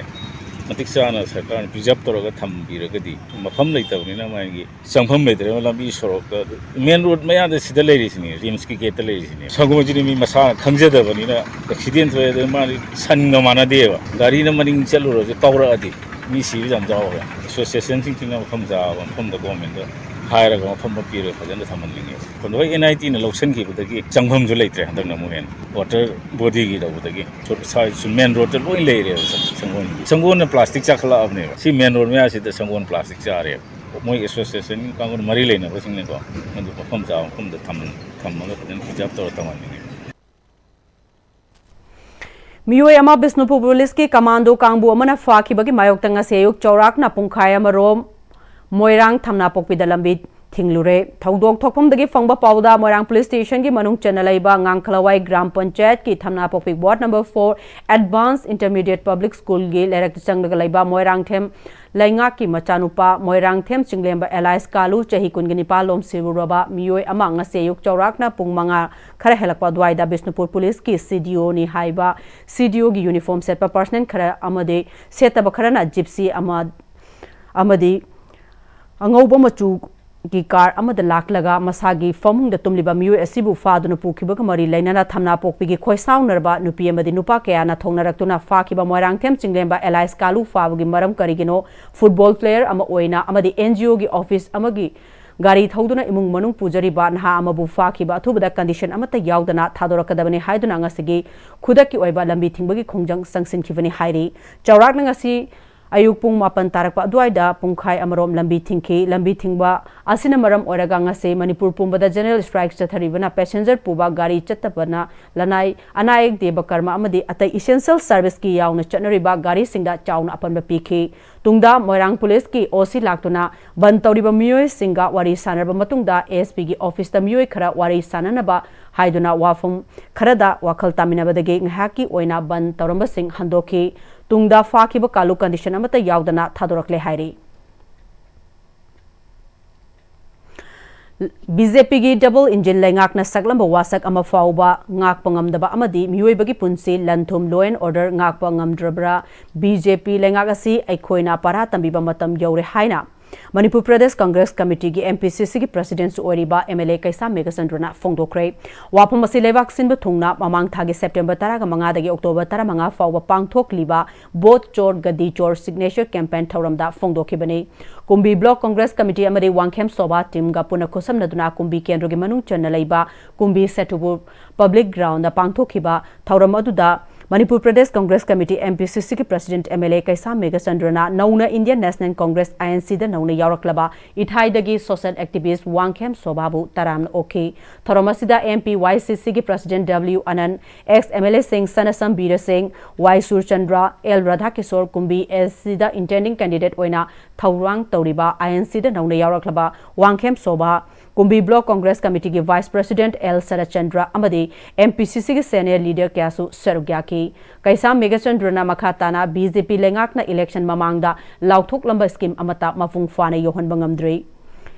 ꯃꯇꯤꯛ ꯆꯥꯅ ꯁꯔꯀꯥꯔꯅ ꯄ꯭ꯔꯤꯖꯥꯕ ꯇꯧꯔꯒ ꯊꯝꯕꯤꯔꯒꯗꯤ, ꯃꯐꯝ ꯂꯩꯇꯕꯅꯤꯅ ꯃꯥꯒꯤ ꯆꯪꯐꯝ ꯂꯩꯇ꯭ꯔꯦꯕ꯫ ꯂꯝꯕꯤ ꯁꯣꯔꯣꯛꯇ, ꯃꯦꯟ ꯔꯣꯗ ꯃꯌꯥꯗ ꯁꯤꯗ ꯂꯩꯔꯤꯁꯤꯅꯤ, ꯔꯤꯝꯁꯀꯤ ꯒꯦꯠꯇ ꯂꯩꯔꯤꯁꯤꯅꯤ꯫ ꯁꯒꯣꯜꯁꯤꯗꯤ ꯃꯤ ꯃꯁꯥꯅ ꯈꯪꯖꯗꯕꯅꯤꯅ ꯑꯦꯛꯁꯤꯗꯦꯟ ꯊꯣꯛꯑꯦ꯫ ꯑꯗꯩ ꯃꯥꯗꯤ ꯁꯟꯒ ꯃꯥꯟꯅꯗꯦꯕ, ꯒꯥꯔꯤꯅ ꯃꯅꯤꯡ ꯆꯠꯂꯨꯔꯁꯨ ꯀꯥꯎꯔꯛꯑꯗꯤ ꯃꯤ ꯁꯤꯕꯁꯦ ꯌꯥꯝ ꯌꯥꯎꯔꯦ꯫ ꯑꯦꯁꯣꯁꯤꯌꯦꯁꯟꯁꯤꯡꯁꯤꯅ ꯃꯐꯝ ꯆꯥꯕ ꯃꯐꯝꯗ ꯒꯣꯔꯃꯦꯟꯗ ꯍꯥꯏꯔꯒ ꯃꯐꯝ ꯑꯃ ꯄꯤꯔꯒ ꯐꯖꯅ ꯊꯝꯍꯟꯅꯤꯡꯉꯦꯕ꯫ ꯑꯗꯣ ꯍꯣꯏ, ꯑꯦꯟ ꯑꯥꯏ ꯇꯤꯅ ꯂꯧꯁꯤꯟꯈꯤꯕꯗꯒꯤ ꯆꯪꯐꯝꯁꯨ ꯂꯩꯇ꯭ꯔꯦ꯫ ꯍꯟꯗꯛꯅ ꯑꯃꯨꯛ ꯍꯦꯟꯅ ꯋꯥꯇꯔ ꯕꯣꯗꯤꯒꯤ ꯇꯧꯕꯗꯒꯤ ꯁꯣ-, ꯁꯥꯏ-, ꯁꯨ-, ꯃꯦꯟ ꯔꯣꯗꯇ ꯂꯣꯏ ꯂꯩꯔꯦꯕ ꯁꯪ-, ꯁꯪꯒꯣꯜꯒꯤ꯫ ꯁꯪꯒꯣꯜꯅ ꯄ꯭ꯂꯥꯁꯇꯤꯛ ꯆꯥꯈꯠꯂꯛꯑꯕꯅꯦꯕ꯫ ꯁꯤ ꯃꯦꯟ ꯔꯣꯗ ꯃꯌꯥꯁꯤꯗ ꯁꯪꯒꯣꯜ ꯄ꯭ꯂꯥꯁꯇꯤꯛ ꯆꯥꯔꯦꯕ꯫ ꯃꯣꯏ ꯑꯦꯁꯣꯁꯤꯌꯦꯁꯟ ꯀꯥꯡꯕꯨꯅ ꯃꯔꯤ ꯂꯩꯅꯕꯁꯤꯡꯅꯀꯣ, ꯃꯗꯨ ꯃꯐꯝ ꯆꯥꯕ ꯃꯐꯝꯗ ꯊꯝ-, ꯊꯝꯃꯒ ꯐꯖꯅ ꯄ꯭ꯔꯤꯖꯥꯕ ꯇꯧꯔ ꯊꯝꯍꯟꯅꯤꯡꯉꯦ꯫ ꯃꯤꯑꯣꯏ ꯑꯃ ꯕꯤꯁꯅꯨꯄꯨꯔ ꯄꯨꯂꯤꯁꯀꯤ ꯀꯃꯥꯟꯗꯣ ꯀꯥꯡꯕꯨ ꯑꯃꯅ ꯐꯥꯈꯤꯕꯒꯤ ꯃꯥꯌꯣꯛꯇ ꯉꯁꯤ ꯑꯌꯨꯛ ꯆꯥꯎꯔꯥꯛꯅ ꯄꯨꯡꯈꯥꯏ ꯑꯃꯔꯣꯝ ꯃꯣꯏꯔꯥꯡ ꯊꯝꯅꯥꯄꯣꯛꯄꯤꯗ ꯂꯝꯕꯤ ꯊꯤꯡꯂꯨꯔꯦ꯫ ꯊꯧꯗꯣꯛ ꯊꯣꯛꯐꯝꯗꯒꯤ ꯐꯪꯕ ꯄꯥꯎꯗ ꯃꯣꯏꯔꯥꯡ ꯄꯨꯂꯤꯁ ꯁ꯭ꯇꯦꯁꯟꯒꯤ ꯃꯅꯨꯡ ꯆꯟꯅ ꯂꯩꯕ ꯉꯥꯡꯈꯂꯋꯥꯏ ꯒ꯭ꯔꯥꯝ ꯄꯟꯆꯥꯌꯠꯀꯤ ꯊꯝꯅꯥꯄꯣꯛꯄꯤ ward number four advance intermediate public ꯁ꯭ꯀꯨꯜꯒꯤ ꯂꯩꯔꯛꯇ ꯆꯪꯂꯒ ꯂꯩꯕ ꯃꯣꯏꯔꯥꯡꯊꯦꯝ ꯂꯩꯉꯥꯛꯀꯤ ꯃꯆꯥꯅꯨꯄꯥ ꯃꯣꯏꯔꯥꯡꯊꯦꯝ ꯆꯤꯡꯂꯦꯝꯕ ꯑꯦꯂꯥꯏꯁ ꯀꯥꯂꯨ, ꯆꯍꯤ ꯀꯨꯟꯒ ꯅꯤꯄꯥꯟ, ꯂꯣꯝ ꯁꯤꯔꯨꯔꯕ ꯃꯤꯑꯣꯏ ꯑꯃ ꯉꯁꯤ ꯑꯌꯨꯛ ꯆꯥꯎꯔꯥꯛꯅ ꯄꯨꯡ ꯃꯉꯥ ꯈꯔ ꯍꯦꯜꯂꯛꯄ ꯑꯗꯨꯋꯥꯏꯗ ꯕꯤꯁꯅꯨꯄꯨꯔ ꯄꯨꯂꯤꯁꯀꯤ ꯁꯤ ꯗꯤ ꯑꯣꯅꯤ ꯍꯥꯏꯕ ꯁꯤ ꯗꯤ ꯑꯣꯒꯤ ꯌꯨꯅꯤꯐꯣꯔꯝ ꯁꯦꯠꯄ ꯄꯥꯔꯁꯅꯦꯜ ꯈꯔ ꯑꯃꯗꯤ ꯁꯦꯠꯇꯕ ꯈꯔꯅ ꯖꯤꯞꯁꯤ ꯑꯃ ꯑꯃꯗꯤ ꯑꯉꯧꯕ ꯃꯆꯨꯒꯤ ꯀꯥꯔ ꯑꯃꯗ ꯂꯥꯛꯂꯒ ꯃꯁꯥꯒꯤ ꯐꯃꯨꯡꯗ ꯇꯨꯝꯂꯤꯕ ꯃꯤꯑꯣꯏ ꯑꯁꯤꯕꯨ ꯐꯥꯗꯨꯅ ꯄꯨꯈꯤꯕꯒ ꯃꯔꯤ ꯂꯩꯅꯅ ꯊꯝꯅꯥꯄꯣꯛꯄꯤꯒꯤ ꯈꯣꯏꯁꯥꯎꯅꯔꯕ ꯅꯨꯄꯤ ꯑꯃꯗꯤ ꯅꯨꯄꯥ ꯀꯌꯥꯅ ꯊꯣꯡꯅꯔꯛꯇꯨꯅ ꯐꯥꯈꯤꯕ ꯃꯣꯏꯔꯥꯡꯊꯦꯝ ꯆꯤꯡꯂꯦꯝꯕ ꯑꯦꯂꯥꯏꯁ ꯀꯥꯂꯨ ꯐꯥꯕꯒꯤ ꯃꯔꯝ ꯀꯔꯤꯒꯤꯅꯣ? ꯐꯨꯠꯕꯣꯜ ꯄ꯭ꯂꯦꯌꯔ ꯑꯃ ꯑꯣꯏꯅ ꯑꯃꯗꯤ ꯑꯦꯟ ꯖꯤ ꯑꯣꯒꯤ ꯑꯣꯐꯤꯁ ꯑꯃꯒꯤ ꯒꯥꯔꯤ ꯊꯧꯗꯨꯅ ꯏꯃꯨꯡ ꯃꯅꯨꯡ ꯄꯨꯖꯔꯤꯕ ꯅꯍꯥ ꯑꯃꯕꯨ ꯐꯥꯈꯤꯕ ꯑꯊꯨꯕꯗ ꯀꯟꯗꯤꯁꯟ ꯑꯃꯠꯇ ꯌꯥꯎꯗꯅ ꯊꯥꯗꯣꯔꯛꯀꯗꯕꯅꯤ ꯍꯥꯏꯗꯨꯅ ꯉꯁꯤꯒꯤ ꯈꯨꯗꯛꯀꯤ ꯑꯣꯏꯕ ꯂꯝꯕꯤ ꯊꯤꯡꯕꯒꯤ ꯈꯣꯡꯖꯪ ꯆꯪꯁꯤꯟꯈꯤꯕꯅꯤ ꯍꯥꯏꯔꯤ꯫ ꯆꯥꯎꯔꯥꯛꯅ ꯉꯁꯤ ꯑꯌꯨꯛ ꯄꯨꯡ ꯃꯥꯄꯟ ꯇꯥꯔꯛꯄ ꯑꯗꯨꯋꯥꯏꯗ ꯄꯨꯡꯈꯥꯏ ꯑꯃꯔꯣꯝ ꯂꯝꯕꯤ ꯊꯤꯡꯈꯤ꯫ ꯂꯝꯕꯤ ꯊꯤꯡꯕ ꯑꯁꯤꯅ ꯃꯔꯝ ꯑꯣꯏꯔꯒ ꯉꯁꯤ ꯃꯅꯤꯄꯨꯔ ꯄꯨꯝꯕꯗ ꯖꯦꯅꯔꯦꯜ ꯁ꯭ꯇ꯭ꯔꯥꯏꯛ ꯆꯠꯊꯔꯤꯕꯅ ꯄꯦꯁꯦꯟꯖꯔ ꯄꯨꯕ ꯒꯥꯔꯤ ꯆꯠꯇꯕꯅ ꯂꯅꯥꯏ, ꯑꯅꯥ ꯑꯌꯦꯛ ꯗꯦꯕ ꯀꯔꯃ ꯑꯃꯗꯤ ꯑꯇꯩ ꯏꯁꯦꯟꯁꯤꯌꯦꯜ ꯁꯔꯚꯤꯁꯀꯤ ꯌꯥꯎꯅ ꯆꯠꯅꯔꯤꯕ ꯒꯥꯔꯤꯁꯤꯡꯗ ꯆꯥꯎꯅ ꯑꯄꯟꯕ ꯄꯤꯈꯤ꯫ ꯇꯨꯡꯗ ꯃꯣꯏꯔꯥꯡ ꯄꯨꯂꯤꯁꯀꯤ ꯑꯣ ꯁꯤ ꯂꯥꯛꯇꯨꯅ ꯕꯟ ꯇꯧꯔꯤꯕ ꯃꯤꯑꯣꯏꯁꯤꯡꯒ ꯋꯥꯔꯤ ꯁꯥꯟꯅꯔꯕ ꯃꯇꯨꯡꯗ ꯑꯦꯁ ꯄꯤꯒꯤ ꯑꯣꯐꯤꯁꯇ ꯃꯤꯑꯣꯏ ꯈꯔ ꯋꯥꯔꯤ ꯁꯥꯟꯅꯅꯕ ꯍꯥꯏꯗꯨꯅ ꯋꯥꯐꯝ ꯈꯔꯗ ꯋꯥꯈꯜ ꯇꯥꯃꯤꯟꯅꯕꯗꯒꯤ ꯉꯥꯏꯍꯥꯛꯀꯤ ꯑꯣꯏꯅ ꯕꯟ ꯇꯧꯔꯝꯕꯁꯤꯡ ꯍꯟꯗꯣꯛꯈꯤ꯫ ꯇꯨꯡꯗ ꯐꯥꯈꯤꯕ ꯀꯥꯂꯨ ꯀꯟꯗꯤꯁꯟ ꯑꯃꯠꯇ ꯌꯥꯎꯗꯅ ꯊꯥꯗꯣꯔꯛꯂꯦ ꯍꯥꯏꯔꯤ꯫ ꯕꯤ ꯖꯦ ꯄꯤꯒꯤ ꯗꯕꯜ ꯏꯟꯖꯤꯟ ꯂꯩꯉꯥꯛꯅ ꯁꯛꯂꯝꯕ ꯋꯥꯁꯛ ꯑꯃ ꯐꯥꯎꯕ ꯉꯥꯛꯄ ꯉꯝꯗꯕ ꯑꯃꯗꯤ ꯃꯤꯑꯣꯏꯕꯒꯤ ꯄꯨꯟꯁꯤ, ꯂꯟ ꯊꯨꯝ, law and order ꯉꯥꯛꯄ ꯉꯝꯗ꯭ꯔꯕ꯭ꯔꯥ? ꯕꯤ ꯖꯦ ꯄꯤ ꯂꯩꯉꯥꯛ ꯑꯁꯤ ꯑꯩꯈꯣꯏꯅ ꯄꯔꯥ ꯇꯝꯕꯤꯕ ꯃꯇꯝ ꯌꯧꯔꯦ ꯍꯥꯏꯅ ꯃꯅꯤꯄꯨꯔ ꯄ꯭ꯔꯗꯦꯁ ꯀꯪꯒ꯭ꯔꯦꯁ ꯀꯃꯤꯇꯤꯒꯤ, ꯑꯦꯝ ꯄꯤ ꯁꯤ ꯁꯤꯒꯤ ꯄ꯭ꯔꯁꯤꯗꯦꯟꯠꯁꯨ ꯑꯣꯏꯔꯤꯕ ꯑꯦꯝ ꯑꯦꯜ ꯑꯦ ꯀꯩꯁꯥꯝ ꯃꯦꯘꯆꯟꯗ꯭ꯔꯅ ꯐꯣꯡꯗꯣꯛꯈ꯭ꯔꯦ꯫ ꯋꯥꯐꯝ ꯑꯁꯤ ꯂꯩꯕꯥꯛ ꯁꯤꯟꯕ ꯊꯨꯡꯅ ꯃꯃꯥꯡ ꯊꯥꯒꯤ ꯁꯦꯞꯇꯦꯝꯕꯔ ꯇꯔꯥꯃꯉꯥꯗꯒꯤ ꯑꯣꯛꯇꯣꯕꯔ ꯇꯔꯥꯃꯉꯥ ꯐꯥꯎꯕ ꯄꯥꯡꯊꯣꯛꯂꯤꯕ ꯚꯣꯠ ꯆꯣꯔ ꯒꯗꯤ ꯆꯣꯔ ꯁꯤꯒꯅꯦꯆꯔ ꯀꯦꯝꯄꯦꯟ ꯊꯧꯔꯝꯗ ꯐꯣꯡꯗꯣꯛꯈꯤꯕꯅꯤ꯫ ꯀꯨꯝꯕꯤ ꯕ꯭ꯂꯣꯛ ꯀꯪꯒ꯭ꯔꯦꯁ ꯀꯃꯤꯇꯤ ꯑꯃꯗꯤ ꯋꯥꯡꯈꯦꯝ ꯁꯣꯚꯥ ꯇꯤꯝꯒ ꯄꯨꯟꯅ ꯈꯨꯠꯁꯝꯅꯗꯨꯅ ꯀꯨꯝꯕꯤ ꯀꯦꯟꯗ꯭ꯔꯒꯤ ꯃꯅꯨꯡ ꯆꯟꯅ ꯂꯩꯕ ꯀꯨꯝꯕꯤ ꯁꯦꯇꯨꯕꯨ ꯄꯕ꯭ꯂꯤꯛ ꯒ꯭ꯔꯥꯎꯟꯗ ꯄꯥꯡꯊꯣꯛꯈꯤꯕ ꯊꯧꯔꯝ ꯑꯗꯨꯗ Manipur Pradesh Congress Committee, M P ꯁꯤ ꯁꯤꯒꯤ president M L A Keisham ꯃꯦꯘꯆꯟꯗ꯭ꯔꯅ ꯅꯧꯅ Indian National Congress, I N ꯁꯤꯗ ꯅꯧꯅ ꯌꯥꯎꯔꯛꯂꯕ ꯏꯊꯥꯏꯗꯒꯤ ꯁꯣꯁꯤꯌꯦꯜ ꯑꯦꯛꯇꯤꯚꯤꯁ꯭ꯠ ꯋꯥꯡꯈꯦꯝ ꯁꯣꯚꯥꯕꯨ ꯇꯔꯥꯝꯅ ꯑꯣꯛꯈꯤ꯫ ꯊꯧꯔꯝ ꯑꯁꯤꯗ ꯑꯦꯝ ꯄꯤ ꯋꯥꯏ ꯁꯤ ꯁꯤꯒꯤ president W Anan, ex M L ꯑꯦꯁꯤꯡ ꯁꯅꯥꯁꯝ ꯕꯤꯔ ꯁꯤꯡ, ꯋꯥꯏ ꯁꯨꯔꯆꯟꯗ꯭ꯔ, ꯑꯦꯜ ꯔꯥꯙꯥꯀꯤꯁꯣꯔ, ꯀꯨꯝꯕꯤ ꯑꯦꯁ ꯁꯤꯗ ꯏꯟꯇꯦꯟꯗꯤꯡ ꯀꯦꯟꯗꯤꯗꯦꯠ ꯑꯣꯏꯅ ꯊꯧꯔꯥꯡ ꯇꯧꯔꯤꯕ ꯑꯥꯏ ꯑꯦꯟ ꯁꯤꯗ ꯅꯧꯅ ꯌꯥꯎꯔꯛꯂꯕ ꯋꯥꯡꯈꯦꯝ ꯁꯣꯚꯥ, ꯀꯨꯝꯕꯤ ꯕ꯭ꯂꯣꯛ ꯀꯪꯒ꯭ꯔꯦꯁ ꯀꯃꯤꯇꯤꯒꯤ ꯚꯥꯏꯁ ꯄ꯭ꯔꯁꯤꯗꯦꯟꯠ ꯑꯦꯜ ꯁꯔꯠꯆꯟꯗ꯭ꯔ ꯑꯃꯗꯤ ꯑꯦꯝ ꯄꯤ ꯁꯤ ꯁꯤꯒꯤ ꯁꯦꯅꯤꯌꯔ ꯂꯤꯗꯔ ꯀꯌꯥꯁꯨ ꯁꯔꯨꯛ ꯌꯥꯈꯤ꯫ ꯀꯩꯁꯥꯝ ꯃꯦꯘꯆꯟꯗ꯭ꯔꯅ ꯃꯈꯥ ꯇꯥꯅ ꯕꯤ ꯖꯦ ꯄꯤ ꯂꯩꯉꯥꯛꯅ ꯏꯂꯦꯛꯁꯟ ꯃꯃꯥꯡꯗ ꯂꯥꯎꯊꯣꯛꯂꯝꯕ ꯁ꯭ꯀꯤꯝ ꯑꯃꯠꯇ ꯃꯄꯨꯡ ꯐꯥꯅ ꯌꯧꯍꯟꯕ ꯉꯝꯗ꯭ꯔꯤ꯫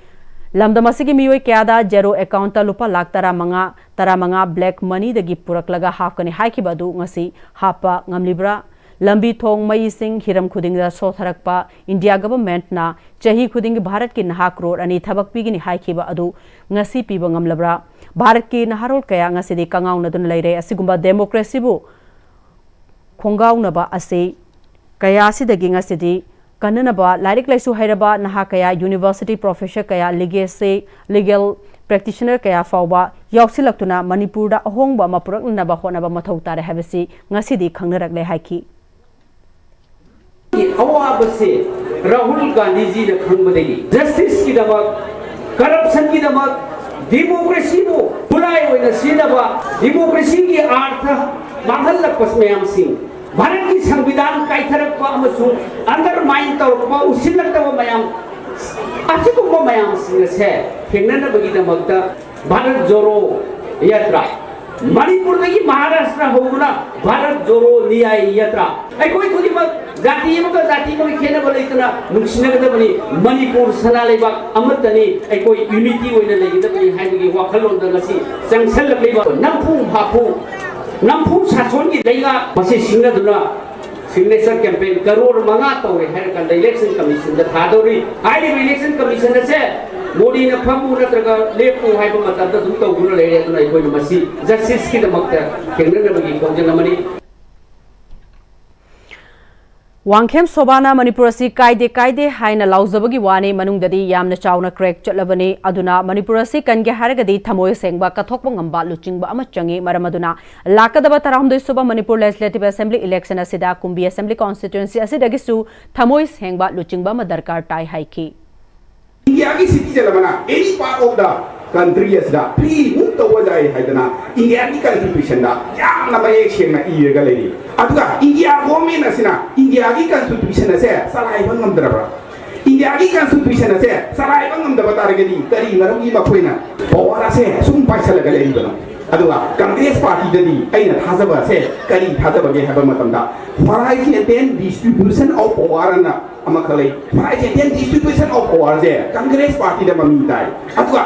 ꯂꯝꯗꯝ ꯑꯁꯤꯒꯤ ꯃꯤꯑꯣꯏ ꯀꯌꯥꯗ ꯖꯦꯔꯣ ꯑꯦꯀꯥꯎꯟꯠꯇ ꯂꯨꯄꯥ ꯂꯥꯈ ꯇꯔꯥꯃꯉꯥ, ꯇꯔꯥꯃꯉꯥ ꯕ꯭ꯂꯦꯛ ꯃꯅꯤꯗꯒꯤ ꯄꯨꯔꯛꯂꯒ ꯍꯥꯞꯀꯅꯤ ꯍꯥꯏꯈꯤꯕ ꯑꯗꯨ ꯉꯁꯤ ꯍꯥꯞꯄ ꯉꯝꯂꯤꯕ꯭ꯔꯥ? ꯂꯝꯕꯤ ꯊꯣꯡ, ꯃꯩ ꯏꯁꯤꯡ, ꯍꯤꯔꯝ ꯈꯨꯗꯤꯡꯗ ꯁꯣꯊꯔꯛꯄ, ꯏꯟꯗꯤꯌꯥ ꯒꯚꯔꯟꯃꯦꯟꯠꯅ ꯆꯍꯤ ꯈꯨꯗꯤꯡꯒꯤ ꯚꯥꯔꯠꯀꯤ ꯅꯍꯥ ꯀ꯭ꯔꯣꯔ ꯑꯅꯤ ꯊꯕꯛ ꯄꯤꯒꯅꯤ ꯍꯥꯏꯈꯤꯕ ꯑꯗꯨ ꯉꯁꯤ ꯄꯤꯕ ꯉꯝꯂꯕ꯭ꯔꯥ? ꯚꯥꯔꯠꯀꯤ ꯅꯍꯥꯔꯣꯜ ꯀꯌꯥ ꯉꯁꯤꯗꯤ ꯀꯉꯥꯎꯅꯗꯨꯅ ꯂꯩꯔꯦ꯫ ꯑꯁꯤꯒꯨꯝꯕ ꯗꯦꯃꯣꯀ꯭ꯔꯦꯁꯤꯕꯨ ꯈꯣꯡꯒꯥꯎꯅꯕ ꯑꯁꯤ ꯀꯌꯥ ꯑꯁꯤꯗꯒꯤ ꯉꯁꯤꯗꯤ ꯀꯟꯅꯅꯕ ꯂꯥꯏꯔꯤꯛ ꯂꯥꯏꯁꯨ ꯍꯩꯔꯕ ꯅꯍꯥ ꯀꯌꯥ, ꯌꯨꯅꯤꯚꯔꯁꯤꯇꯤ ꯄ꯭ꯔꯣꯐꯦꯁꯔ ꯀꯌꯥ, ꯂꯤꯒꯦꯁꯤ, ꯂꯤꯒꯦꯜ ꯄ꯭ꯔꯦꯛꯇꯤꯁꯅꯔ ꯀꯌꯥ ꯐꯥꯎꯕ ꯌꯥꯎꯁꯤꯜꯂꯛꯇꯨꯅ ꯃꯅꯤꯄꯨꯔꯗ ꯑꯍꯣꯡꯕ ꯑꯃ ꯄꯨꯔꯛꯅꯅꯕ ꯍꯣꯠꯅꯕ ꯃꯊꯧ ꯇꯥꯔꯦ ꯍꯥꯏꯕꯁꯤ ꯉꯁꯤꯗꯤ ꯈꯪꯅꯔꯛꯂꯦ ꯍꯥꯏꯈꯤ꯫ ꯑꯋꯥꯕꯁꯦ ꯔꯥꯍꯨꯜ ꯒꯥꯟꯙꯤꯖꯤꯅ ꯈꯪꯕꯗꯒꯤ ꯖꯁꯇꯤꯁꯀꯤꯗꯃꯛ, ꯀꯔꯞꯁꯟꯒꯤꯗꯃꯛ, ꯗꯦꯃꯣꯀ꯭ꯔꯦꯁꯤꯕꯨ ꯈꯨꯠꯂꯥꯏ ꯑꯣꯏꯅ ꯁꯤꯖꯤꯟꯅꯕ, ꯗꯦꯃꯣꯀ꯭ꯔꯦꯁꯤꯒꯤ ꯑꯥꯔꯊ ꯃꯥꯡꯍꯜꯂꯛꯄ ꯃꯌꯥꯝꯁꯤꯡ, ꯚꯥꯔꯠꯀꯤ ꯁꯪꯕꯤꯙꯥꯟ ꯀꯥꯏꯊꯔꯛꯄ ꯑꯃꯁꯨꯡ ꯑꯟꯗꯔꯃꯥꯏꯟ ꯇꯧꯔꯛꯄ, ꯎꯁꯤꯜꯂꯛꯇꯕ ꯃꯌꯥꯝ ꯑꯁꯤꯒꯨꯝꯕ ꯃꯌꯥꯝꯁꯤꯡ ꯑꯁꯦ ꯊꯦꯡꯅꯅꯕꯒꯤꯗꯃꯛꯇ ꯚꯥꯔꯠ ꯖꯣꯔꯣ ꯌꯥꯇ꯭ꯔꯥ, ꯃꯅꯤꯄꯨꯔꯗꯒꯤ ꯃꯍꯥꯔꯥꯁꯇ꯭ꯔ ꯍꯧꯗꯨꯅ ꯚꯥꯔꯠ ꯖꯣꯔꯣ ꯅ꯭ꯌꯥꯌ ꯌꯥꯇ꯭ꯔꯥ, ꯑꯩꯈꯣꯏ ꯈꯨꯗꯤꯡꯃꯛ ꯖꯥꯇꯤ ꯑꯃꯒ ꯖꯥꯇꯤ ꯑꯃꯒ ꯈꯦꯠꯅꯕ ꯂꯩꯇꯅ ꯅꯨꯡꯁꯤꯅꯒꯗꯕꯅꯤ, ꯃꯅꯤꯄꯨꯔ ꯁꯅꯥ ꯂꯩꯕꯥꯛ ꯑꯃꯠꯇꯅꯤ, ꯑꯩꯈꯣꯏ ꯌꯨꯅꯤꯇꯤ ꯑꯣꯏꯅ ꯂꯩꯒꯗꯕꯅꯤ ꯍꯥꯏꯕꯒꯤ ꯋꯥꯈꯜꯂꯣꯟꯗ ꯉꯁꯤ ꯆꯪꯁꯜꯂꯛꯂꯤꯕ ꯅꯝꯐꯨ ꯍꯥꯐꯨ, ꯅꯝꯐꯨ ꯁꯥꯁꯣꯟꯒꯤ ꯂꯩꯉꯥꯛ ꯃꯁꯤ ꯁꯤꯡꯅꯗꯨꯅ Signature campaign ꯀꯔꯣꯔ ꯃꯉꯥ ꯇꯧꯔꯦ ꯍꯥꯏꯔꯀꯥꯟꯗ election commissionꯗ ꯊꯥꯗꯧꯔꯤ꯫ ꯍꯥꯏꯔꯤꯕ election commission ꯑꯁꯦ ꯃꯣꯗꯤꯅ ꯐꯝꯃꯨ ꯅꯠꯇ꯭ꯔꯒ ꯂꯦꯞꯄꯨ ꯍꯥꯏꯕ ꯃꯇꯝꯗ ꯑꯗꯨꯝ ꯇꯧꯗꯨꯅ ꯂꯩꯔꯦ꯫ ꯑꯗꯨꯅ ꯑꯩꯈꯣꯏꯅ ꯃꯁꯤ justiceꯀꯤꯗꯃꯛꯇ ꯊꯦꯡꯅꯅꯕꯒꯤ ꯈꯣꯡꯖꯪ ꯑꯃꯅꯤ꯫ ꯋꯥꯡꯈꯦꯝ ꯁꯣꯚꯥꯅ ꯃꯅꯤꯄꯨꯔ ꯑꯁꯤ ꯀꯥꯏꯗꯦ ꯀꯥꯏꯗꯦ ꯍꯥꯏꯅ ꯂꯥꯎꯖꯕꯒꯤ ꯋꯥꯅꯤ, ꯃꯅꯨꯡꯗꯗꯤ ꯌꯥꯝꯅ ꯆꯥꯎꯅ crack ꯆꯠꯂꯕꯅꯤ꯫ ꯑꯗꯨꯅ ꯃꯅꯤꯄꯨꯔ ꯑꯁꯤ ꯀꯟꯒꯦ ꯍꯥꯏꯔꯒꯗꯤ ꯊꯃꯣꯏ ꯁꯦꯡꯕ, ꯀꯠꯊꯣꯛꯄ ꯉꯝꯕ ꯂꯨꯆꯤꯡꯕ ꯑꯃ ꯆꯪꯏ꯫ ꯃꯔꯝ ꯑꯗꯨꯅ ꯂꯥꯛꯀꯗꯕ ꯇꯔꯥꯍꯨꯝꯗꯣꯏ ꯁꯨꯕ ꯃꯅꯤꯄꯨꯔ Legislative Assembly election ꯑꯁꯤꯗ ꯀꯨꯝꯕꯤ Assembly Constituency ꯑꯁꯤꯗꯒꯤꯁꯨ ꯊꯃꯣꯏ ꯁꯦꯡꯕ ꯂꯨꯆꯤꯡꯕ ꯑꯃ ꯗꯔꯀꯥꯔ ꯇꯥꯏ ꯍꯥꯏꯈꯤ꯫ ꯏꯟꯗꯤꯌꯥꯒꯤ citizen ꯑꯃꯅ any part of the country ꯑꯁꯤꯗ free move ꯇꯧꯕ ꯌꯥꯏ ꯍꯥꯏꯗꯅ ꯏꯟꯗꯤꯌꯥꯒꯤ constitutionꯗ ꯌꯥꯝꯅ ꯃꯌꯦꯛ ꯁꯦꯡꯅ ꯏꯔꯒ ꯂꯩꯔꯤ꯫ ꯑꯗꯨꯒ ꯏꯟꯗꯤꯌꯥ government ꯑꯁꯤꯅ ꯏꯟꯗꯤꯌꯥꯒꯤ constitution ꯑꯁꯦ ꯆꯂꯥꯏꯕ ꯉꯝꯗ꯭ꯔꯕ꯭ꯔꯥ? ꯏꯟꯗꯤꯌꯥꯒꯤ constitution ꯑꯁꯦ ꯆꯂꯥꯏꯕ ꯉꯝꯗꯕ ꯇꯥꯔꯒꯗꯤ ꯀꯔꯤ ꯃꯔꯝꯒꯤ ꯃꯈꯣꯏꯅ power ꯑꯁꯦ ꯁꯨꯝ ꯄꯥꯏꯁꯜꯂꯒ ꯂꯩꯔꯤꯕꯅꯣ? ꯑꯗꯨꯒ Congress partyꯗꯗꯤ ꯑꯩꯅ ꯊꯥꯖꯕ ꯑꯁꯦ ꯀꯔꯤ ꯊꯥꯖꯕꯒꯦ ꯍꯥꯏꯕ ꯃꯇꯝꯗ, horizontal distribution of power ꯑꯅ ꯑꯃꯈꯛ ꯂꯩ꯫ Horizontal distribution of powerꯁꯦ Congress partyꯗ ꯃꯃꯤ ꯇꯥꯏ꯫ ꯑꯗꯨꯒ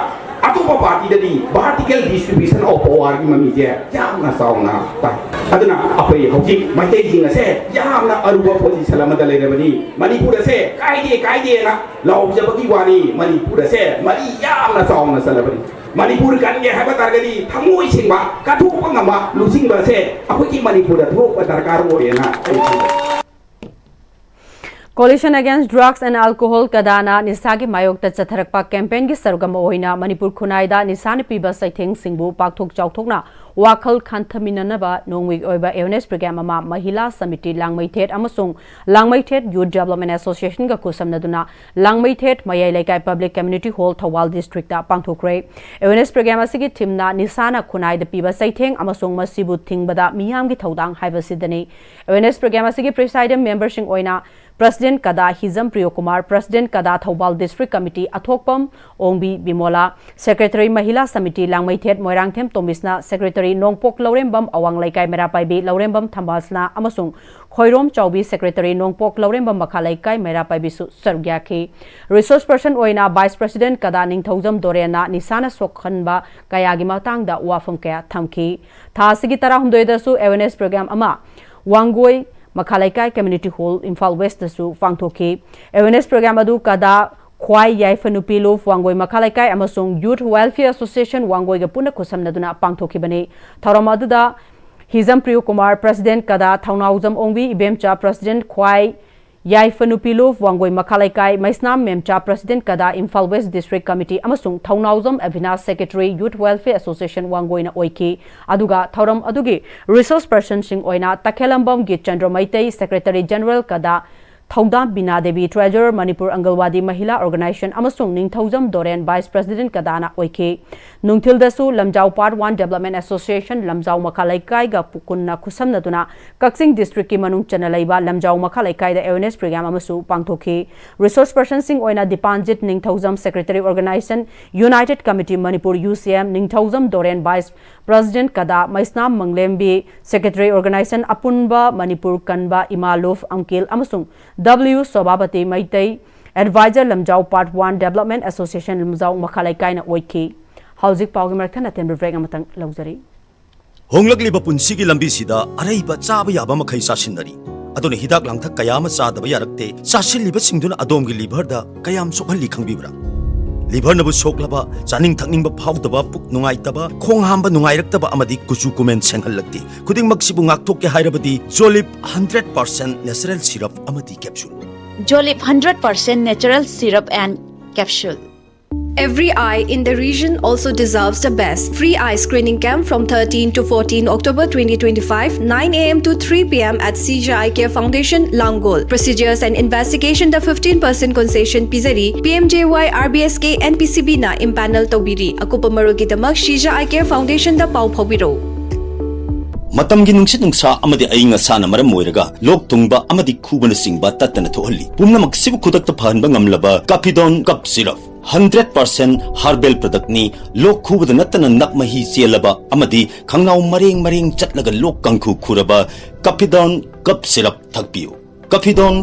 ꯑꯇꯣꯞꯄ partyꯗꯗꯤ vertical distribution of powerꯒꯤ ꯃꯃꯤꯁꯦ ꯌꯥꯝꯅ ꯆꯥꯎꯅ ꯇꯥꯏ꯫ ꯑꯗꯨꯅ ꯑꯩꯈꯣꯏ ꯍꯧꯖꯤꯛ ꯃꯩꯇꯩꯁꯤꯡ ꯑꯁꯦ ꯌꯥꯝꯅ ꯑꯔꯨꯕ position ꯑꯃꯗ ꯂꯩꯔꯕꯅꯤ꯫ ꯃꯅꯤꯄꯨꯔ ꯑꯁꯦ ꯀꯥꯏꯗꯦ ꯀꯥꯏꯗꯦꯅ ꯂꯥꯎꯖꯕꯒꯤ ꯋꯥꯅꯤ, ꯃꯅꯤꯄꯨꯔ ꯑꯁꯦ ꯃꯔꯤ ꯌꯥꯝꯅ ꯆꯥꯎꯅ ꯆꯠꯂꯕꯅꯤ꯫ ꯃꯅꯤꯄꯨꯔ ꯀꯟꯒꯦ ꯍꯥꯏꯕ ꯇꯥꯔꯒꯗꯤ ꯊꯃꯣꯏ ꯁꯦꯡꯕ, ꯀꯠꯊꯣꯛꯄ ꯉꯝꯕ ꯂꯨꯆꯤꯡꯕ ꯑꯁꯦ ꯑꯩꯈꯣꯏꯒꯤ ꯃꯅꯤꯄꯨꯔꯗ ꯊꯣꯛꯄ ꯗꯔꯀꯥꯔ ꯑꯣꯏꯌꯦꯅ ꯑꯩ ꯈꯜꯂꯤ꯫ Coalition Against Drugs and Alcohol, ꯀꯗꯥꯅ ꯅꯤꯁꯥꯒꯤ ꯃꯥꯌꯣꯛꯇ ꯆꯠꯊꯔꯛꯄ campaignꯒꯤ ꯁꯔꯨꯛ ꯑꯃ ꯑꯣꯏꯅ ꯃꯅꯤꯄꯨꯔ ꯈꯨꯟꯅꯥꯏꯗ ꯅꯤꯁꯥꯅ ꯄꯤꯕ ꯆꯩꯊꯦꯡꯁꯤꯡꯕꯨ ꯄꯥꯛꯊꯣꯛ ꯆꯥꯎꯊꯣꯛꯅ ꯋꯥꯈꯜ ꯈꯟꯊꯃꯤꯟꯅꯅꯕ ꯅꯣꯡꯃꯒꯤ ꯑꯣꯏꯕ awareness program ꯑꯃ ꯃꯍꯤꯂꯥ ꯁꯃꯤꯇꯤ ꯂꯥꯡꯃꯩꯊꯦꯠ ꯑꯃꯁꯨꯡ ꯂꯥꯡꯃꯩꯊꯦꯠ Youth Development Associationꯒ ꯈꯨꯠꯁꯝꯅꯗꯨꯅ ꯂꯥꯡꯃꯩꯊꯦꯠ ꯃꯌꯥꯏ ꯂꯩꯀꯥꯏ Public Community Hall, Thoubal districtꯇ ꯄꯥꯡꯊꯣꯛꯈ꯭ꯔꯦ꯫ Awareness program ꯑꯁꯤꯒꯤ themeꯅ ꯅꯤꯁꯥꯅ ꯈꯨꯟꯅꯥꯏꯗ ꯄꯤꯕ ꯆꯩꯊꯦꯡ ꯑꯃꯁꯨꯡ ꯃꯁꯤꯕꯨ ꯊꯤꯡꯕꯗ ꯃꯤꯌꯥꯝꯒꯤ ꯊꯧꯗꯥꯡ ꯍꯥꯏꯕꯁꯤꯗꯅꯤ꯫ Awareness program ꯑꯁꯤꯒꯤ presiding memberꯁꯤꯡ ꯑꯣꯏꯅ President ꯀꯗꯥ ꯍꯤꯖꯝ ꯄ꯭ꯔꯤꯌꯣꯀꯨꯃꯥꯔ, President ꯀꯗꯥ ꯊꯧꯕꯥꯜ District Committee ꯑꯊꯣꯛꯄꯝ ꯑꯣꯡꯕꯤ ꯕꯤꯃꯣꯂꯥ, Secretary ꯃꯍꯤꯂꯥ ꯁꯃꯤꯇꯤ ꯂꯥꯡꯃꯩꯊꯦꯠ ꯃꯣꯏꯔꯥꯡꯊꯦꯝ ꯇꯣꯝꯕꯤꯁꯅꯥ, Secretary ꯅꯣꯡꯄꯣꯛ ꯂꯧꯔꯦꯝꯕꯝ ꯑꯋꯥꯡ ꯂꯩꯀꯥꯏ ꯃꯩꯔꯥ ꯄꯥꯏꯕꯤ ꯂꯧꯔꯦꯝꯕꯝ ꯊꯝꯕꯥꯜꯁꯅꯥ ꯑꯃꯁꯨꯡ ꯈꯣꯏꯔꯣꯝ ꯆꯥꯎꯕꯤ, Secretary ꯅꯣꯡꯄꯣꯛ ꯂꯧꯔꯦꯝꯕꯝ ꯃꯈꯥ ꯂꯩꯀꯥꯏ ꯃꯩꯔꯥ ꯄꯥꯏꯕꯤꯁꯨ ꯁꯔꯨꯛ ꯌꯥꯈꯤ꯫ Resource person ꯑꯣꯏꯅ Vice President ꯀꯗꯥ ꯅꯤꯡꯊꯧꯖꯝ ꯗꯣꯔꯦꯟꯅ ꯅꯤꯁꯥꯅ ꯁꯣꯛꯍꯟꯕ ꯀꯌꯥꯒꯤ ꯃꯇꯥꯡꯗ ꯋꯥꯐꯝ ꯀꯌꯥ ꯊꯝꯈꯤ꯫ ꯊꯥ ꯑꯁꯤꯒꯤ ꯇꯔꯥꯍꯨꯝꯗꯣꯏꯗꯁꯨ awareness program ꯑꯃ ꯋꯥꯡꯒꯣꯏ ꯃꯈꯥ ꯂꯩꯀꯥꯏ Community Hall, ꯏꯝꯐꯥꯜ West ꯇꯁꯨ ꯄꯥꯡꯊꯣꯛꯈꯤ꯫ Awareness program ꯑꯗꯨ ꯀꯗꯥ ꯈ꯭ꯋꯥꯏ ꯌꯥꯏꯐ ꯅꯨꯄꯤ ꯂꯨꯞ ꯋꯥꯡꯒꯣꯏ ꯃꯈꯥ ꯂꯩꯀꯥꯏ ꯑꯃꯁꯨꯡ Youth Welfare Association ꯋꯥꯡꯒꯣꯏꯒ ꯄꯨꯟꯅ ꯈꯨꯠꯁꯝꯅꯗꯨꯅ ꯄꯥꯡꯊꯣꯛꯈꯤꯕꯅꯤ꯫ ꯊꯧꯔꯝ ꯑꯗꯨꯗ ꯍꯤꯖꯝ ꯄ꯭ꯔꯤꯌꯣ ꯀꯨꯃꯥꯔ, President ꯀꯗꯥ, ꯊꯧꯅꯥꯎꯖꯝ ꯑꯣꯡꯕꯤ ꯏꯕꯦꯝꯆꯥ, President ꯈ꯭ꯋꯥꯏ ꯌꯥꯏꯐ ꯅꯨꯄꯤ ꯂꯨꯞ ꯋꯥꯡꯒꯣꯏ ꯃꯈꯥ ꯂꯩꯀꯥꯏ, ꯃꯩꯁꯅꯥꯝ ꯃꯦꯝꯆꯥ, President ꯀꯗꯥ, ꯏꯝꯐꯥꯜ West District Committee ꯑꯃꯁꯨꯡ ꯊꯧꯅꯥꯎꯖꯝ Abinash, Secretary, Youth Welfare Association ꯋꯥꯡꯒꯣꯏꯅ ꯑꯣꯏꯈꯤ꯫ ꯑꯗꯨꯒ ꯊꯧꯔꯝ ꯑꯗꯨꯒꯤ resource personꯁꯤꯡ ꯑꯣꯏꯅ ꯇꯈꯦꯂꯝꯕꯝ ꯒꯤꯠꯆꯟꯗ꯭ꯔ ꯃꯩꯇꯩ, Secretary General ꯀꯗꯥ, ꯊꯧꯗꯥꯝ ꯕꯤꯅꯥ ꯗꯦꯕꯤ, Treasurer, ꯃꯅꯤꯄꯨꯔ ꯑꯪꯒꯜꯋꯥꯗꯤ ꯃꯍꯤꯂꯥ Organization ꯑꯃꯁꯨꯡ ꯅꯤꯡꯊꯧꯖꯝ ꯗꯣꯔꯦꯟ, Vice President ꯀꯗꯥꯅ ꯑꯣꯏꯈꯤ꯫ ꯅꯨꯡꯊꯤꯜꯗꯁꯨ ꯂꯝꯖꯥꯎ Part One Development Association ꯂꯝꯖꯥꯎ ꯃꯈꯥ ꯂꯩꯀꯥꯏꯒ ꯄꯨ-, ꯄꯨꯟꯅ ꯈꯨꯠꯁꯝꯅꯗꯨꯅ ꯀꯛꯆꯤꯡ districtꯀꯤ ꯃꯅꯨꯡ ꯆꯟꯅ ꯂꯩꯕ ꯂꯝꯖꯥꯎ ꯃꯈꯥ ꯂꯩꯀꯥꯏꯗ awareness program ꯑꯃꯁꯨ ꯄꯥꯡꯊꯣꯛꯈꯤ꯫ Resource personꯁꯤꯡ ꯑꯣꯏꯅ ꯗꯤꯄꯥꯟꯖꯤꯠ ꯅꯤꯡꯊꯧꯖꯝ, Secretary Organization, United Committee Manipur, UCM, ꯅꯤꯡꯊꯧꯖꯝ ꯗꯣꯔꯦꯟ, Vice President ꯀꯗꯥ, ꯃꯩꯁꯅꯥꯝ ꯃꯪꯂꯦꯝꯕꯤ, Secretary Organization ꯑꯄꯨꯟꯕ ꯃꯅꯤꯄꯨꯔ ꯀꯟꯕ ꯏꯃꯥ ꯂꯨꯞ ꯑꯪꯀꯤꯜ ꯑꯃꯁꯨꯡ W ꯁꯣꯚꯥꯄꯇꯤ ꯃꯩꯇꯩ, Advisor ꯂꯝꯖꯥꯎ Part One Development Association ꯂꯝꯖꯥꯎ ꯃꯈꯥ ꯂꯩꯀꯥꯏꯅ ꯑꯣꯏꯈꯤ꯫ ꯍꯧꯖꯤꯛ ꯄꯥꯎꯒꯤ ꯃꯔꯛ ꯊꯠꯅ ꯇꯦꯟꯕ break ꯑꯃꯇꯪ ꯂꯧꯖꯔꯤ꯫ ꯍꯣꯡꯂꯛꯂꯤꯕ ꯄꯨꯟꯁꯤꯒꯤ ꯂꯝꯕꯤꯁꯤꯗ ꯑꯔꯩꯕ ꯆꯥꯕ ꯌꯥꯕ ꯃꯈꯩ ꯆꯥꯁꯤꯟꯅꯔꯤ꯫ ꯑꯗꯨꯅ ꯍꯤꯗꯥꯛ ꯂꯥꯡꯊꯛ ꯀꯌꯥ ꯑꯃ ꯆꯥꯗꯕ ꯌꯥꯔꯛꯇꯦ꯫ ꯆꯥꯁꯤꯜꯂꯤꯕꯁꯤꯡꯗꯨꯅ ꯑꯗꯣꯝꯒꯤ liverꯗ ꯀꯌꯥꯝ ꯁꯣꯛꯍꯜꯂꯤ ꯈꯪꯕꯤꯕ꯭ꯔꯥ? Liverꯅꯕꯨ ꯁꯣꯛꯂꯕ, ꯆꯥꯅꯤꯡ ꯊꯛꯅꯤꯡꯕ ꯐꯥꯎꯗꯕ, ꯄꯨꯛ ꯅꯨꯡꯉꯥꯏꯇꯕ, ꯈꯣꯡ ꯍꯥꯝꯕ ꯅꯨꯡꯉꯥꯏꯔꯛꯇꯕ ꯑꯃꯗꯤ ꯀꯨꯆꯨ ꯀꯨꯃꯦꯟ ꯁꯦꯡꯍꯜꯂꯛꯇꯦ꯫ ꯈꯨꯗꯤꯡꯃꯛꯁꯤꯕꯨ ꯉꯥꯛꯊꯣꯛꯀꯦ ꯍꯥꯏꯔꯕꯗꯤ Jolib hundred percent natural syrup ꯑꯃꯗꯤ capsule꯫ Jolib hundred percent natural syrup and capsule. Every eye in the region also deserves the best. Free eye screening camp from thirteen to fourteen October twenty twenty-five, nine a m to three p m at C J Eye Care Foundation, Langol. Procedures and investigation the fifteen percent concession ꯄꯤꯖꯔꯤ꯫ P M J Y R B S K N P C B ꯅ empanel ꯇꯧꯕꯤꯔꯤ꯫ ꯑꯀꯨꯞꯄ ꯃꯔꯣꯜꯒꯤꯗꯃꯛ C J Eye Care Foundation ꯗ ꯄꯥꯎ ꯐꯥꯎꯕꯤꯔꯧ꯫ ꯃꯇꯝꯒꯤ ꯅꯨꯡꯁꯤꯠ ꯅꯨꯡꯁꯥ ꯑꯃꯗꯤ ꯑꯏꯪ ꯑꯁꯥꯅ ꯃꯔꯝ ꯑꯣꯏꯔꯒ ꯂꯣꯛ ꯊꯨꯡꯕ ꯑꯃꯗꯤ ꯈꯨꯕꯅꯆꯤꯡꯕ ꯇꯠꯇꯅ ꯊꯣꯛꯍꯜꯂꯤ꯫ ꯄꯨꯝꯅꯃꯛꯁꯤꯕꯨ ꯈꯨꯗꯛꯇ ꯐꯍꯟꯕ ꯉꯝꯂꯕ Capidon Cough Syrup, hundred percent herbal productꯅꯤ꯫ ꯂꯣꯛ ꯈꯨꯕꯗ ꯅꯠꯇꯅ ꯅꯞ ꯃꯍꯤ ꯆꯦꯜꯂꯕ ꯑꯃꯗꯤ ꯈꯪꯅꯥꯎ ꯃꯔꯦꯡ ꯃꯔꯦꯡ ꯆꯠꯂꯒ ꯂꯣꯛ ꯀꯥꯡꯈꯨ ꯈꯨꯔꯕ Capidon Cough Syrup ꯊꯛꯄꯤꯌꯨ꯫ Capidon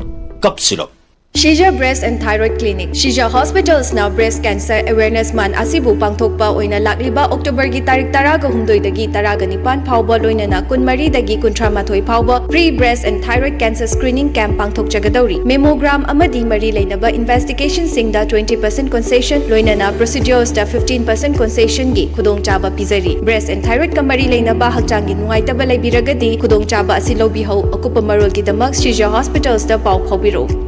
Cough Syrup꯫ Shija Breast and Thyroid Clinic, Shija Hospitals ꯅ Breast Cancer Awareness Month ꯑꯁꯤꯕꯨ ꯄꯥꯡꯊꯣꯛꯄ ꯑꯣꯏꯅ ꯂꯥꯛꯂꯤꯕ October ꯒꯤ ꯇꯥꯔꯤꯛ ꯇꯔꯥꯒ ꯍꯨꯝꯗꯣꯏꯗꯒꯤ ꯇꯔꯥꯒ ꯅꯤꯄꯥꯟ ꯐꯥꯎꯕ, ꯂꯣꯏꯅꯅ ꯀꯨꯟꯃꯔꯤꯗꯒꯤ ꯀꯨꯟꯊ꯭ꯔꯥ ꯃꯥꯊꯣꯏ ꯐꯥꯎꯕ Free Breast and Thyroid Cancer Screening Camp ꯄꯥꯡꯊꯣꯛꯆꯒꯗꯧꯔꯤ꯫ Mammogram ꯑꯃꯗꯤ ꯃꯔꯤ ꯂꯩꯅꯕ Investigation ꯁꯤꯡꯗ twenty percent concession, ꯂꯣꯏꯅꯅ Procedures ꯇ fifteen percent concession ꯒꯤ ꯈꯨꯗꯣꯡꯆꯥꯕ ꯄꯤꯖꯔꯤ꯫ Breast and Thyroid ꯀ ꯃꯔꯤ ꯂꯩꯅꯕ ꯍꯛꯆꯥꯡꯒꯤ ꯅꯨꯡꯉꯥꯏꯇꯕ ꯂꯩꯕꯤꯔꯒꯗꯤ, ꯈꯨꯗꯣꯡꯆꯥꯕ ꯑꯁꯤ ꯂꯧꯕꯤꯍꯧ꯫ ꯑꯀꯨꯞꯄ ꯃꯔꯣꯜꯒꯤꯗꯃꯛ Shija Hospitals ꯇ ꯄꯥꯎ ꯐꯥꯎꯕꯤꯔꯛꯎ꯫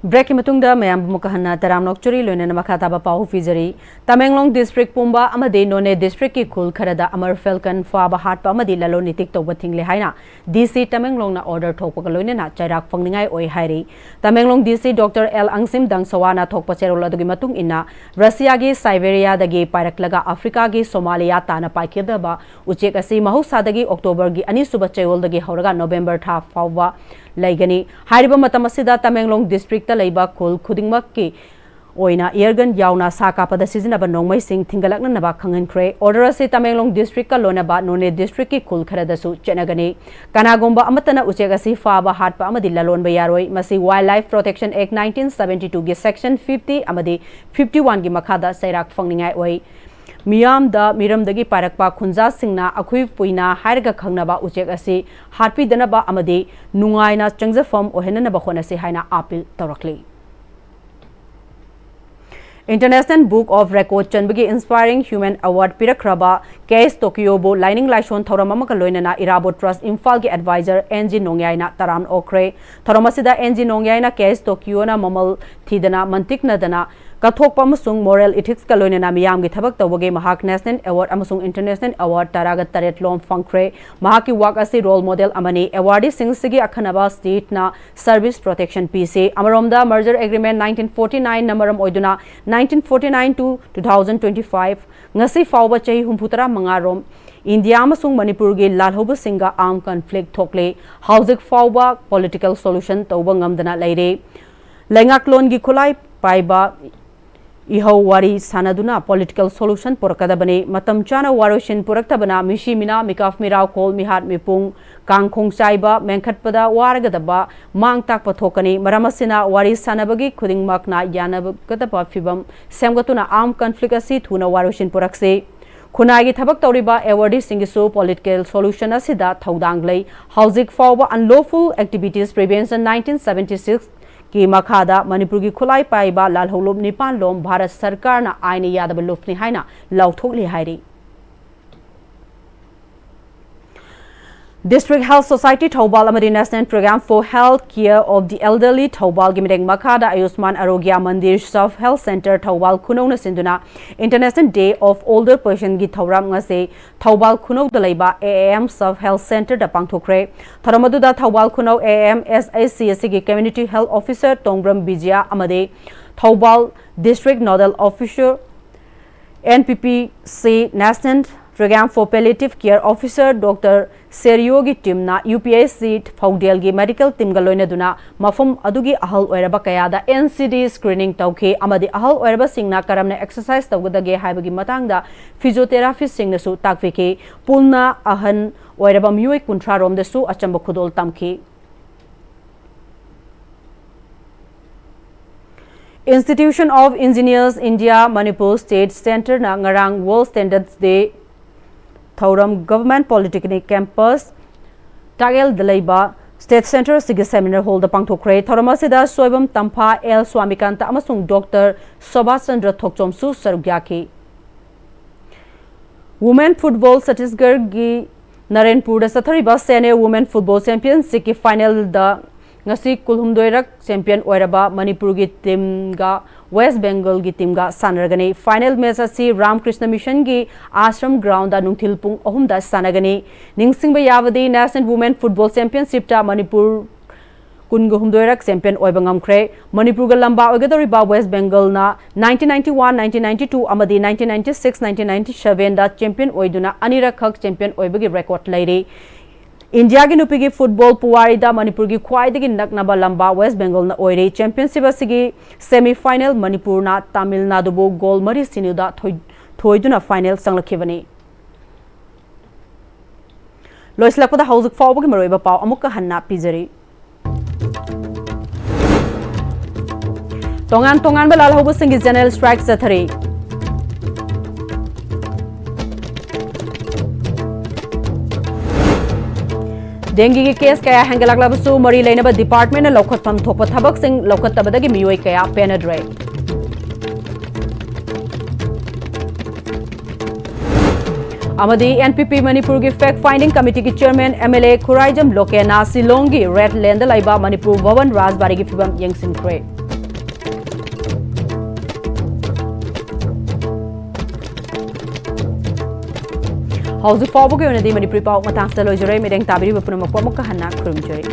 Break ꯀꯤ ꯃꯇꯨꯡꯗ ꯃꯌꯥꯝꯕꯨ ꯑꯃꯨꯛꯀ ꯍꯟꯅ ꯇꯔꯥꯝꯅ ꯑꯣꯛꯆꯔꯤ, ꯂꯣꯏꯅꯅ ꯃꯈꯥ ꯇꯥꯕ ꯄꯥꯎ ꯄꯤꯖꯔꯤ꯫ ꯇꯃꯦꯡꯂꯣꯡ District ꯄꯨꯝꯕ ꯑꯃꯗꯤ ꯅꯣꯅꯦ District ꯀꯤ ꯈꯨꯜ ꯈꯔꯗ Amur Falcon ꯐꯥꯕ ꯍꯥꯠꯄ ꯑꯃꯗꯤ ꯂꯂꯣꯟ ꯏꯇꯤꯛ ꯇꯧꯕ ꯊꯤꯡꯂꯦ ꯍꯥꯏꯅ D C ꯇꯃꯦꯡꯂꯣꯡꯅ order ꯊꯣꯛꯄꯒ ꯂꯣꯏꯅꯅ ꯆꯩꯔꯥꯛ ꯐꯪꯅꯤꯡꯉꯥꯏ ꯑꯣꯏ ꯍꯥꯏꯔꯤ꯫ Tamenglong D C Doctor L ꯑꯪꯁꯤꯝ ꯗꯪꯁꯋꯥꯅ ꯊꯣꯛꯄ ꯆꯦꯔꯣꯜ ꯑꯗꯨꯒꯤ ꯃꯇꯨꯡ ꯏꯟꯅ, ꯔꯁꯤꯌꯥꯒꯤ ꯁꯥꯏꯕꯦꯔꯤꯌꯥꯗꯒꯤ ꯄꯥꯏꯔꯛꯂꯒ ꯑꯐ꯭ꯔꯤꯀꯥꯒꯤ ꯁꯣꯃꯥꯂꯤꯌꯥ ꯇꯥꯟꯅ ꯄꯥꯏꯈꯤꯗꯕ ꯎꯆꯦꯛ ꯑꯁꯤ ꯃꯍꯧꯁꯥꯗꯒꯤ October ꯒꯤ ꯑꯅꯤꯁꯨꯕ ꯆꯌꯣꯜꯗꯒꯤ ꯍꯧꯔꯒ November ꯊꯥ ꯐꯥꯎꯕ ꯂꯩꯒꯅꯤ꯫ ꯍꯥꯏꯔꯤꯕ ꯃꯇꯝ ꯑꯁꯤꯗ ꯇꯃꯦꯡꯂꯣꯡ District ꯇ ꯂꯩꯕ ꯈꯨꯜ ꯈꯨꯗꯤꯡꯃꯛꯀꯤ ꯑꯣꯏꯅ air gun ꯌꯥꯎꯅ ꯁꯥ ꯀꯥꯞꯄꯗ ꯁꯤꯖꯤꯟꯅꯕ ꯅꯣꯡꯃꯩꯁꯤꯡ ꯊꯤꯡꯒꯠꯂꯛꯅꯅꯕ ꯈꯪꯍꯟꯈ꯭ꯔꯦ꯫ Order ꯑꯁꯤ ꯇꯃꯦꯡꯂꯣꯡ District ꯀ ꯂꯣꯏꯅꯕ ꯅꯣꯅꯦ District ꯀꯤ ꯈꯨꯜ ꯈꯔꯗꯁꯨ ꯆꯠꯅꯒꯅꯤ꯫ ꯀꯅꯥꯒꯨꯝꯕ ꯑꯃꯠꯇꯅ ꯎꯆꯦꯛ ꯑꯁꯤ ꯐꯥꯕ, ꯍꯥꯠꯄ ꯑꯃꯗꯤ ꯂꯂꯣꯟꯕ ꯌꯥꯔꯣꯏ꯫ ꯃꯁꯤ Wildlife Protection Act nineteen seventy two ꯒꯤ Section fifty ꯑꯃꯗꯤ fifty one ꯒꯤ ꯃꯈꯥꯗ ꯆꯩꯔꯥꯛ ꯐꯪꯅꯤꯡꯉꯥꯏ ꯑꯣꯏ꯫ ꯃꯤꯌꯥꯝꯗ ꯃꯤꯔꯝꯗꯒꯤ ꯄꯥꯏꯔꯛꯄ ꯈꯨꯟꯖꯥꯁꯤꯡꯅ ꯑꯈꯨꯏ ꯄꯨꯏꯅ ꯍꯥꯏꯔꯒ ꯈꯪꯅꯕ ꯎꯆꯦꯛ ꯑꯁꯤ ꯍꯥꯠꯄꯤꯗꯅꯕ ꯑꯃꯗꯤ ꯅꯨꯡꯉꯥꯏꯅ ꯆꯪꯖꯐꯝ ꯑꯣꯏꯍꯟꯅꯅꯕ ꯍꯣꯠꯅꯁꯤ ꯍꯥꯏꯅ appeal ꯇꯧꯔꯛꯂꯤ꯫ International Book of Record ꯆꯟꯕꯒꯤ Inspiring Human Award ꯄꯤꯔꯛꯈ꯭ꯔꯕ K S Tokyo ꯕꯨ ꯂꯥꯏꯅꯤꯡ ꯂꯥꯏꯁꯣꯟ ꯊꯧꯔꯝ ꯑꯃꯒ ꯂꯣꯏꯅꯅ ꯏꯔꯥꯕꯣꯠ Trust ꯏꯝꯐꯥꯜꯒꯤ advisor N G ꯅꯣꯡꯌꯥꯏꯅ ꯇꯔꯥꯝꯅ ꯑꯣꯛꯈ꯭ꯔꯦ꯫ ꯊꯧꯔꯝ ꯑꯁꯤꯗ N G ꯅꯣꯡꯌꯥꯏꯅ K S Tokyo ꯅ ꯃꯃꯜ ꯊꯤꯗꯅ, ꯃꯟꯇꯤꯛꯅꯗꯅ ꯀꯠꯊꯣꯛꯄ ꯑꯃꯁꯨꯡ moral ethics ꯀ ꯂꯣꯏꯅꯅ ꯃꯤꯌꯥꯝꯒꯤ ꯊꯕꯛ ꯇꯧꯕꯒꯤ ꯃꯍꯥꯛ National Award ꯑꯃꯁꯨꯡ International Award ꯇꯔꯥꯒ ꯇꯔꯦꯠ ꯂꯣꯝ ꯐꯪꯈ꯭ꯔꯦ꯫ ꯃꯍꯥꯛꯀꯤ ꯋꯥꯛ ꯑꯁꯤ role model ꯑꯃꯅꯤ꯫ Awardee ꯁꯤꯡꯁꯤꯒꯤ ꯑꯈꯟꯅꯕ state ꯅ service protection ꯄꯤꯁꯤ꯫ ꯑꯃꯔꯣꯝꯗ, merger agreement nineteen forty nine ꯅ ꯃꯔꯝ ꯑꯣꯏꯗꯨꯅ nineteen forty nine to two thousand twenty five, ꯉꯁꯤ ꯐꯥꯎꯕ ꯆꯍꯤ ꯍꯨꯝꯐꯨ ꯇꯔꯥ ꯃꯉꯥ ꯔꯣꯝ ꯏꯟꯗꯤꯌꯥ ꯑꯃꯁꯨꯡ ꯃꯅꯤꯄꯨꯔꯒꯤ ꯂꯥꯜꯍꯧꯕꯁꯤꯡꯒ armed conflict ꯊꯣꯛꯂꯤ꯫ ꯍꯧꯖꯤꯛ ꯐꯥꯎꯕ political solution ꯇꯧꯕ ꯉꯝꯗꯅ ꯂꯩꯔꯤ꯫ ꯂꯩꯉꯥꯛꯂꯣꯟꯒꯤ ꯈꯨꯠꯂꯥꯏ ꯄꯥꯏꯕ ꯏꯍꯧ ꯋꯥꯔꯤ ꯁꯥꯟꯅꯗꯨꯅ political solution ꯄꯨꯔꯛꯀꯗꯕꯅꯤ꯫ ꯃꯇꯝ ꯆꯥꯅ ꯋꯥꯔꯣꯏꯁꯤꯟ ꯄꯨꯔꯛꯇꯕꯅ ꯃꯤꯁꯤ ꯃꯤꯅꯥ, ꯃꯤꯀꯥꯞ ꯃꯤꯔꯥꯎꯈꯣꯜ, ꯃꯤꯍꯥꯠ ꯃꯤꯄꯨꯡ, ꯀꯥꯡꯈꯣꯡ ꯆꯥꯏꯕ, ꯃꯦꯟꯈꯠꯄꯗ ꯋꯥꯔꯒꯗꯕ ꯃꯥꯡ ꯇꯥꯛꯄ ꯊꯣꯛꯀꯅꯤ꯫ ꯃꯔꯝ ꯑꯁꯤꯅ ꯋꯥꯔꯤ ꯁꯥꯟꯅꯕꯒꯤ ꯈꯨꯗꯤꯡꯃꯛꯅ ꯌꯥꯅꯒꯗꯕ ꯐꯤꯕꯝ ꯁꯦꯝꯒꯠꯇꯨꯅ armed conflict ꯑꯁꯤ ꯊꯨꯅ ꯋꯥꯔꯣꯏꯁꯤꯟ ꯄꯨꯔꯛꯁꯤ꯫ ꯈꯨꯟꯅꯥꯏꯒꯤ ꯊꯕꯛ ꯇꯧꯔꯤꯕ awardee ꯁꯤꯡꯒꯤꯁꯨ political solution ꯑꯁꯤꯗ ꯊꯧꯗꯥꯡ ꯂꯩ꯫ ꯍꯧꯖꯤꯛ ꯐꯥꯎꯕ Unlawful Activities Prevention nineteen seventy six ꯀꯤ ꯃꯈꯥꯗ ꯃꯅꯤꯄꯨꯔꯒꯤ ꯈꯨꯠꯂꯥꯏ ꯄꯥꯏꯕ ꯂꯥꯜꯍꯧꯂꯨꯞ ꯅꯤꯄꯥꯟ ꯂꯣꯝ ꯚꯥꯔꯠ ꯁꯔꯀꯥꯔꯅ ꯑꯥꯏꯟꯅ ꯌꯥꯗꯕ ꯂꯨꯞꯅꯤ ꯍꯥꯏꯅ ꯂꯥꯎꯊꯣꯛꯂꯤ ꯍꯥꯏꯔꯤ꯫ District Health Society ꯊꯧꯕꯥꯜ ꯑꯃꯗꯤ National Program for Health Care of the Elderly ꯊꯧꯕꯥꯜꯒꯤ ꯃꯤꯠꯌꯦꯡ ꯃꯈꯥꯗ ꯑꯌꯨꯁꯃꯥꯟ ꯑꯔꯣꯒ꯭ꯌ ꯃꯟꯗꯤꯔ Sub Health Centre ꯊꯧꯕꯥꯜ ꯈꯨꯅꯧꯅ ꯁꯤꯟꯗꯨꯅ International Day of Older Personꯒꯤ ꯊꯧꯔꯝ ꯉꯁꯤ ꯊꯧꯕꯥꯜ ꯈꯨꯅꯧꯗ ꯂꯩꯕ A A M Sub Health Centreꯗ ꯄꯥꯡꯊꯣꯛꯈ꯭ꯔꯦ꯫ ꯊꯧꯔꯝ ꯑꯗꯨꯗ Thoubal ꯈꯨꯅꯧ A A M S H C ꯑꯁꯤꯒꯤ Community Health Officer ꯇꯣꯡꯕ꯭ꯔꯝ ꯕꯤꯖꯌ ꯑꯃꯗꯤ Thoubal District Nodal Officer N P P C National Program for Palliative Care Officer Doctor ꯁꯦꯔꯤꯌꯣꯒꯤ teamꯅ U P S C ꯐꯧꯗꯦꯜꯒꯤ medical teamꯒ ꯂꯣꯏꯅꯗꯨꯅ ꯃꯐꯝ ꯑꯗꯨꯒꯤ ꯑꯍꯜ ꯑꯣꯏꯔꯕ ꯀꯌꯥꯗ N C D screening ꯇꯧꯈꯤ ꯑꯃꯗꯤ ꯑꯍꯜ ꯑꯣꯏꯔꯕꯁꯤꯡꯅ ꯀꯔꯝꯅ exercise ꯇꯧꯒꯗꯒꯦ ꯍꯥꯏꯕꯒꯤ ꯃꯇꯥꯡꯗ physiotherapistꯁꯤꯡꯅꯁꯨ ꯇꯥꯛꯄꯤꯈꯤ꯫ ꯄꯨꯟꯅ ꯑꯍꯟ ꯑꯣꯏꯔꯕ ꯃꯤꯑꯣꯏ ꯀꯨꯟꯊ꯭ꯔꯥ ꯔꯣꯝꯗꯁꯨ ꯑꯆꯝꯕ ꯈꯨꯗꯣꯜ ꯇꯝꯈꯤ꯫ Institution of Engineers India Manipur State Centreꯅ ꯉꯔꯥꯡ World Standards Day ꯊꯧꯔꯝ Government Polytechnic Campus ꯇꯥꯛꯌꯦꯜꯗ ꯂꯩꯕ State Centre ꯑꯁꯤꯒꯤ seminar hallꯗ ꯄꯥꯡꯊꯣꯛꯈ꯭ꯔꯦ꯫ ꯊꯧꯔꯝ ꯑꯁꯤꯗ ꯁꯣꯏꯕꯝ ꯇꯝꯐꯥ, L ꯁ꯭ꯋꯥꯃꯤꯀꯥꯟꯇ ꯑꯃꯁꯨꯡ Doctor ꯁꯣꯚꯥꯁ ꯆꯟꯗ꯭ꯔ ꯊꯣꯛꯆꯣꯝꯁꯨ ꯁꯔꯨꯛ ꯌꯥꯈꯤ꯫ Women Football ꯆꯇꯤꯁꯒꯔꯒꯤ ꯅꯔꯦꯟꯄꯨꯔꯗ ꯆꯠꯊꯔꯤꯕ Senior Women Football Championshipꯀꯤ finalꯗ ꯉꯁꯤ ꯀꯨꯟꯍꯨꯝꯗꯣꯏꯔꯛ champion ꯑꯣꯏꯔꯕ ꯃꯅꯤꯄꯨꯔꯒꯤ teamꯒ West Bengalꯒꯤ teamꯒ ꯁꯥꯟꯅꯔꯒꯅꯤ꯫ Final match ꯑꯁꯤ ꯔꯥꯝꯀ꯭ꯔꯤꯁꯅ Missionꯒꯤ Ashram Groundꯗ ꯅꯨꯡꯊꯤꯜ ꯄꯨꯡ ꯑꯍꯨꯝꯗ ꯁꯥꯟꯅꯒꯅꯤ꯫ ꯅꯤꯡꯁꯤꯡꯕ ꯌꯥꯕꯗꯤ, National Women Football Championshipꯇ ꯃꯅꯤꯄꯨꯔ ꯀꯨꯟꯒ ꯍꯨꯝꯗꯣꯏꯔꯛ champion ꯑꯣꯏꯕ ꯉꯝꯈ꯭ꯔꯦ꯫ ꯃꯅꯤꯄꯨꯔꯒ ꯂꯝꯕꯥ ꯑꯣꯏꯒꯗꯧꯔꯤꯕ West Bengalꯅ nineteen ninety one, nineteen ninety two ꯑꯃꯗꯤ nineteen ninety six, nineteen ninety sevenꯗ champion ꯑꯣꯏꯗꯨꯅ ꯑꯅꯤꯔꯛꯈꯛ champion ꯑꯣꯏꯕꯒꯤ record ꯂꯩꯔꯤ꯫ ꯏꯟꯗꯤꯌꯥꯒꯤ ꯅꯨꯄꯤꯒꯤ ꯐꯨꯠꯕꯣꯜ ꯄꯨꯋꯥꯔꯤꯗ ꯃꯅꯤꯄꯨꯔꯒꯤ ꯈ꯭ꯋꯥꯏꯗꯒꯤ ꯅꯛꯅꯕ ꯂꯝꯕꯥ ꯋꯦꯁ ꯕꯦꯡꯒꯜꯅ ꯑꯣꯏꯔꯦ꯫ ꯆꯦꯝꯄꯤꯌꯟꯁꯤꯞ ꯑꯁꯤꯒꯤ ꯁꯦꯃꯤ ꯐꯥꯏꯅꯦꯜ ꯃꯅꯤꯄꯨꯔꯅ ꯇꯥꯃꯤꯜ ꯅꯥꯗꯨꯕꯨ ꯒꯣꯜ ꯃꯔꯤ ꯁꯤꯅꯣꯗ ꯊꯣꯏ-, ꯊꯣꯏꯗꯨꯅ ꯐꯥꯏꯅꯦꯜ ꯆꯪꯂꯛꯈꯤꯕꯅꯤ꯫ ꯂꯣꯏꯁꯤꯜꯂꯛꯄꯗ ꯍꯧꯖꯤꯛ ꯐꯥꯎꯕꯒꯤ ꯃꯔꯨꯑꯣꯏꯕ ꯄꯥꯎ ꯑꯃꯨꯛꯀ ꯍꯟꯅ ꯄꯤꯖꯔꯤ꯫ ꯇꯣꯉꯥꯟ ꯇꯣꯉꯥꯟꯕ ꯂꯥꯜꯍꯧꯕꯁꯤꯡꯒꯤ ꯖꯦꯅꯔꯦꯜ ꯁ꯭ꯇ꯭ꯔꯥꯏꯛ ꯆꯠꯊꯔꯤ꯫ ꯗꯦꯡꯒꯤꯒꯤ ꯀꯦꯁ ꯀꯌꯥ ꯍꯦꯟꯒꯠꯂꯛꯂꯕꯁꯨ ꯃꯔꯤ ꯂꯩꯅꯕ ꯗꯤꯄꯥꯔꯠꯃꯦꯟꯅ ꯂꯧꯈꯠꯐꯝ ꯊꯣꯛꯄ ꯊꯕꯛꯁꯤꯡ ꯂꯧꯈꯠꯇꯕꯗꯒꯤ ꯃꯤꯑꯣꯏ ꯀꯌꯥ ꯄꯦꯟꯅꯗ꯭ꯔꯦ꯫ ꯑꯃꯗꯤ ꯑꯦꯟ ꯄꯤ ꯄꯤ ꯃꯅꯤꯄꯨꯔꯒꯤ ꯐꯦꯛ ꯐꯥꯏꯟꯗꯤꯡ ꯀꯃꯤꯇꯤꯒꯤ chairman M L A Khuraijam ꯂꯣꯀꯦꯟꯅ ꯁꯤꯂꯣꯡꯒꯤ ꯔꯦꯗ ꯂꯦꯟꯗ ꯂꯩꯕ ꯃꯅꯤꯄꯨꯔ ꯚꯕꯟ ꯔꯥꯖꯕꯥꯔꯤꯒꯤ ꯐꯤꯕꯝ ꯌꯦꯡꯁꯤꯟꯈ꯭ꯔꯦ꯫ ꯍꯧꯖꯤꯛ ꯐꯥꯎꯕꯒꯤ ꯑꯣꯏꯅꯗꯤ ꯃꯅꯤꯄꯨꯔꯤ ꯄꯥꯎ ꯃꯇꯥꯡꯁꯤꯗ ꯂꯣꯏꯖꯔꯦ꯫ ꯃꯤꯠꯌꯦꯡ ꯇꯥꯕꯤꯔꯤꯕ ꯄꯨꯝꯅꯃꯛꯄꯨ ꯑꯃꯨꯛꯀ ꯍꯟꯅ ꯈꯨꯔꯨꯝꯖꯔꯤ꯫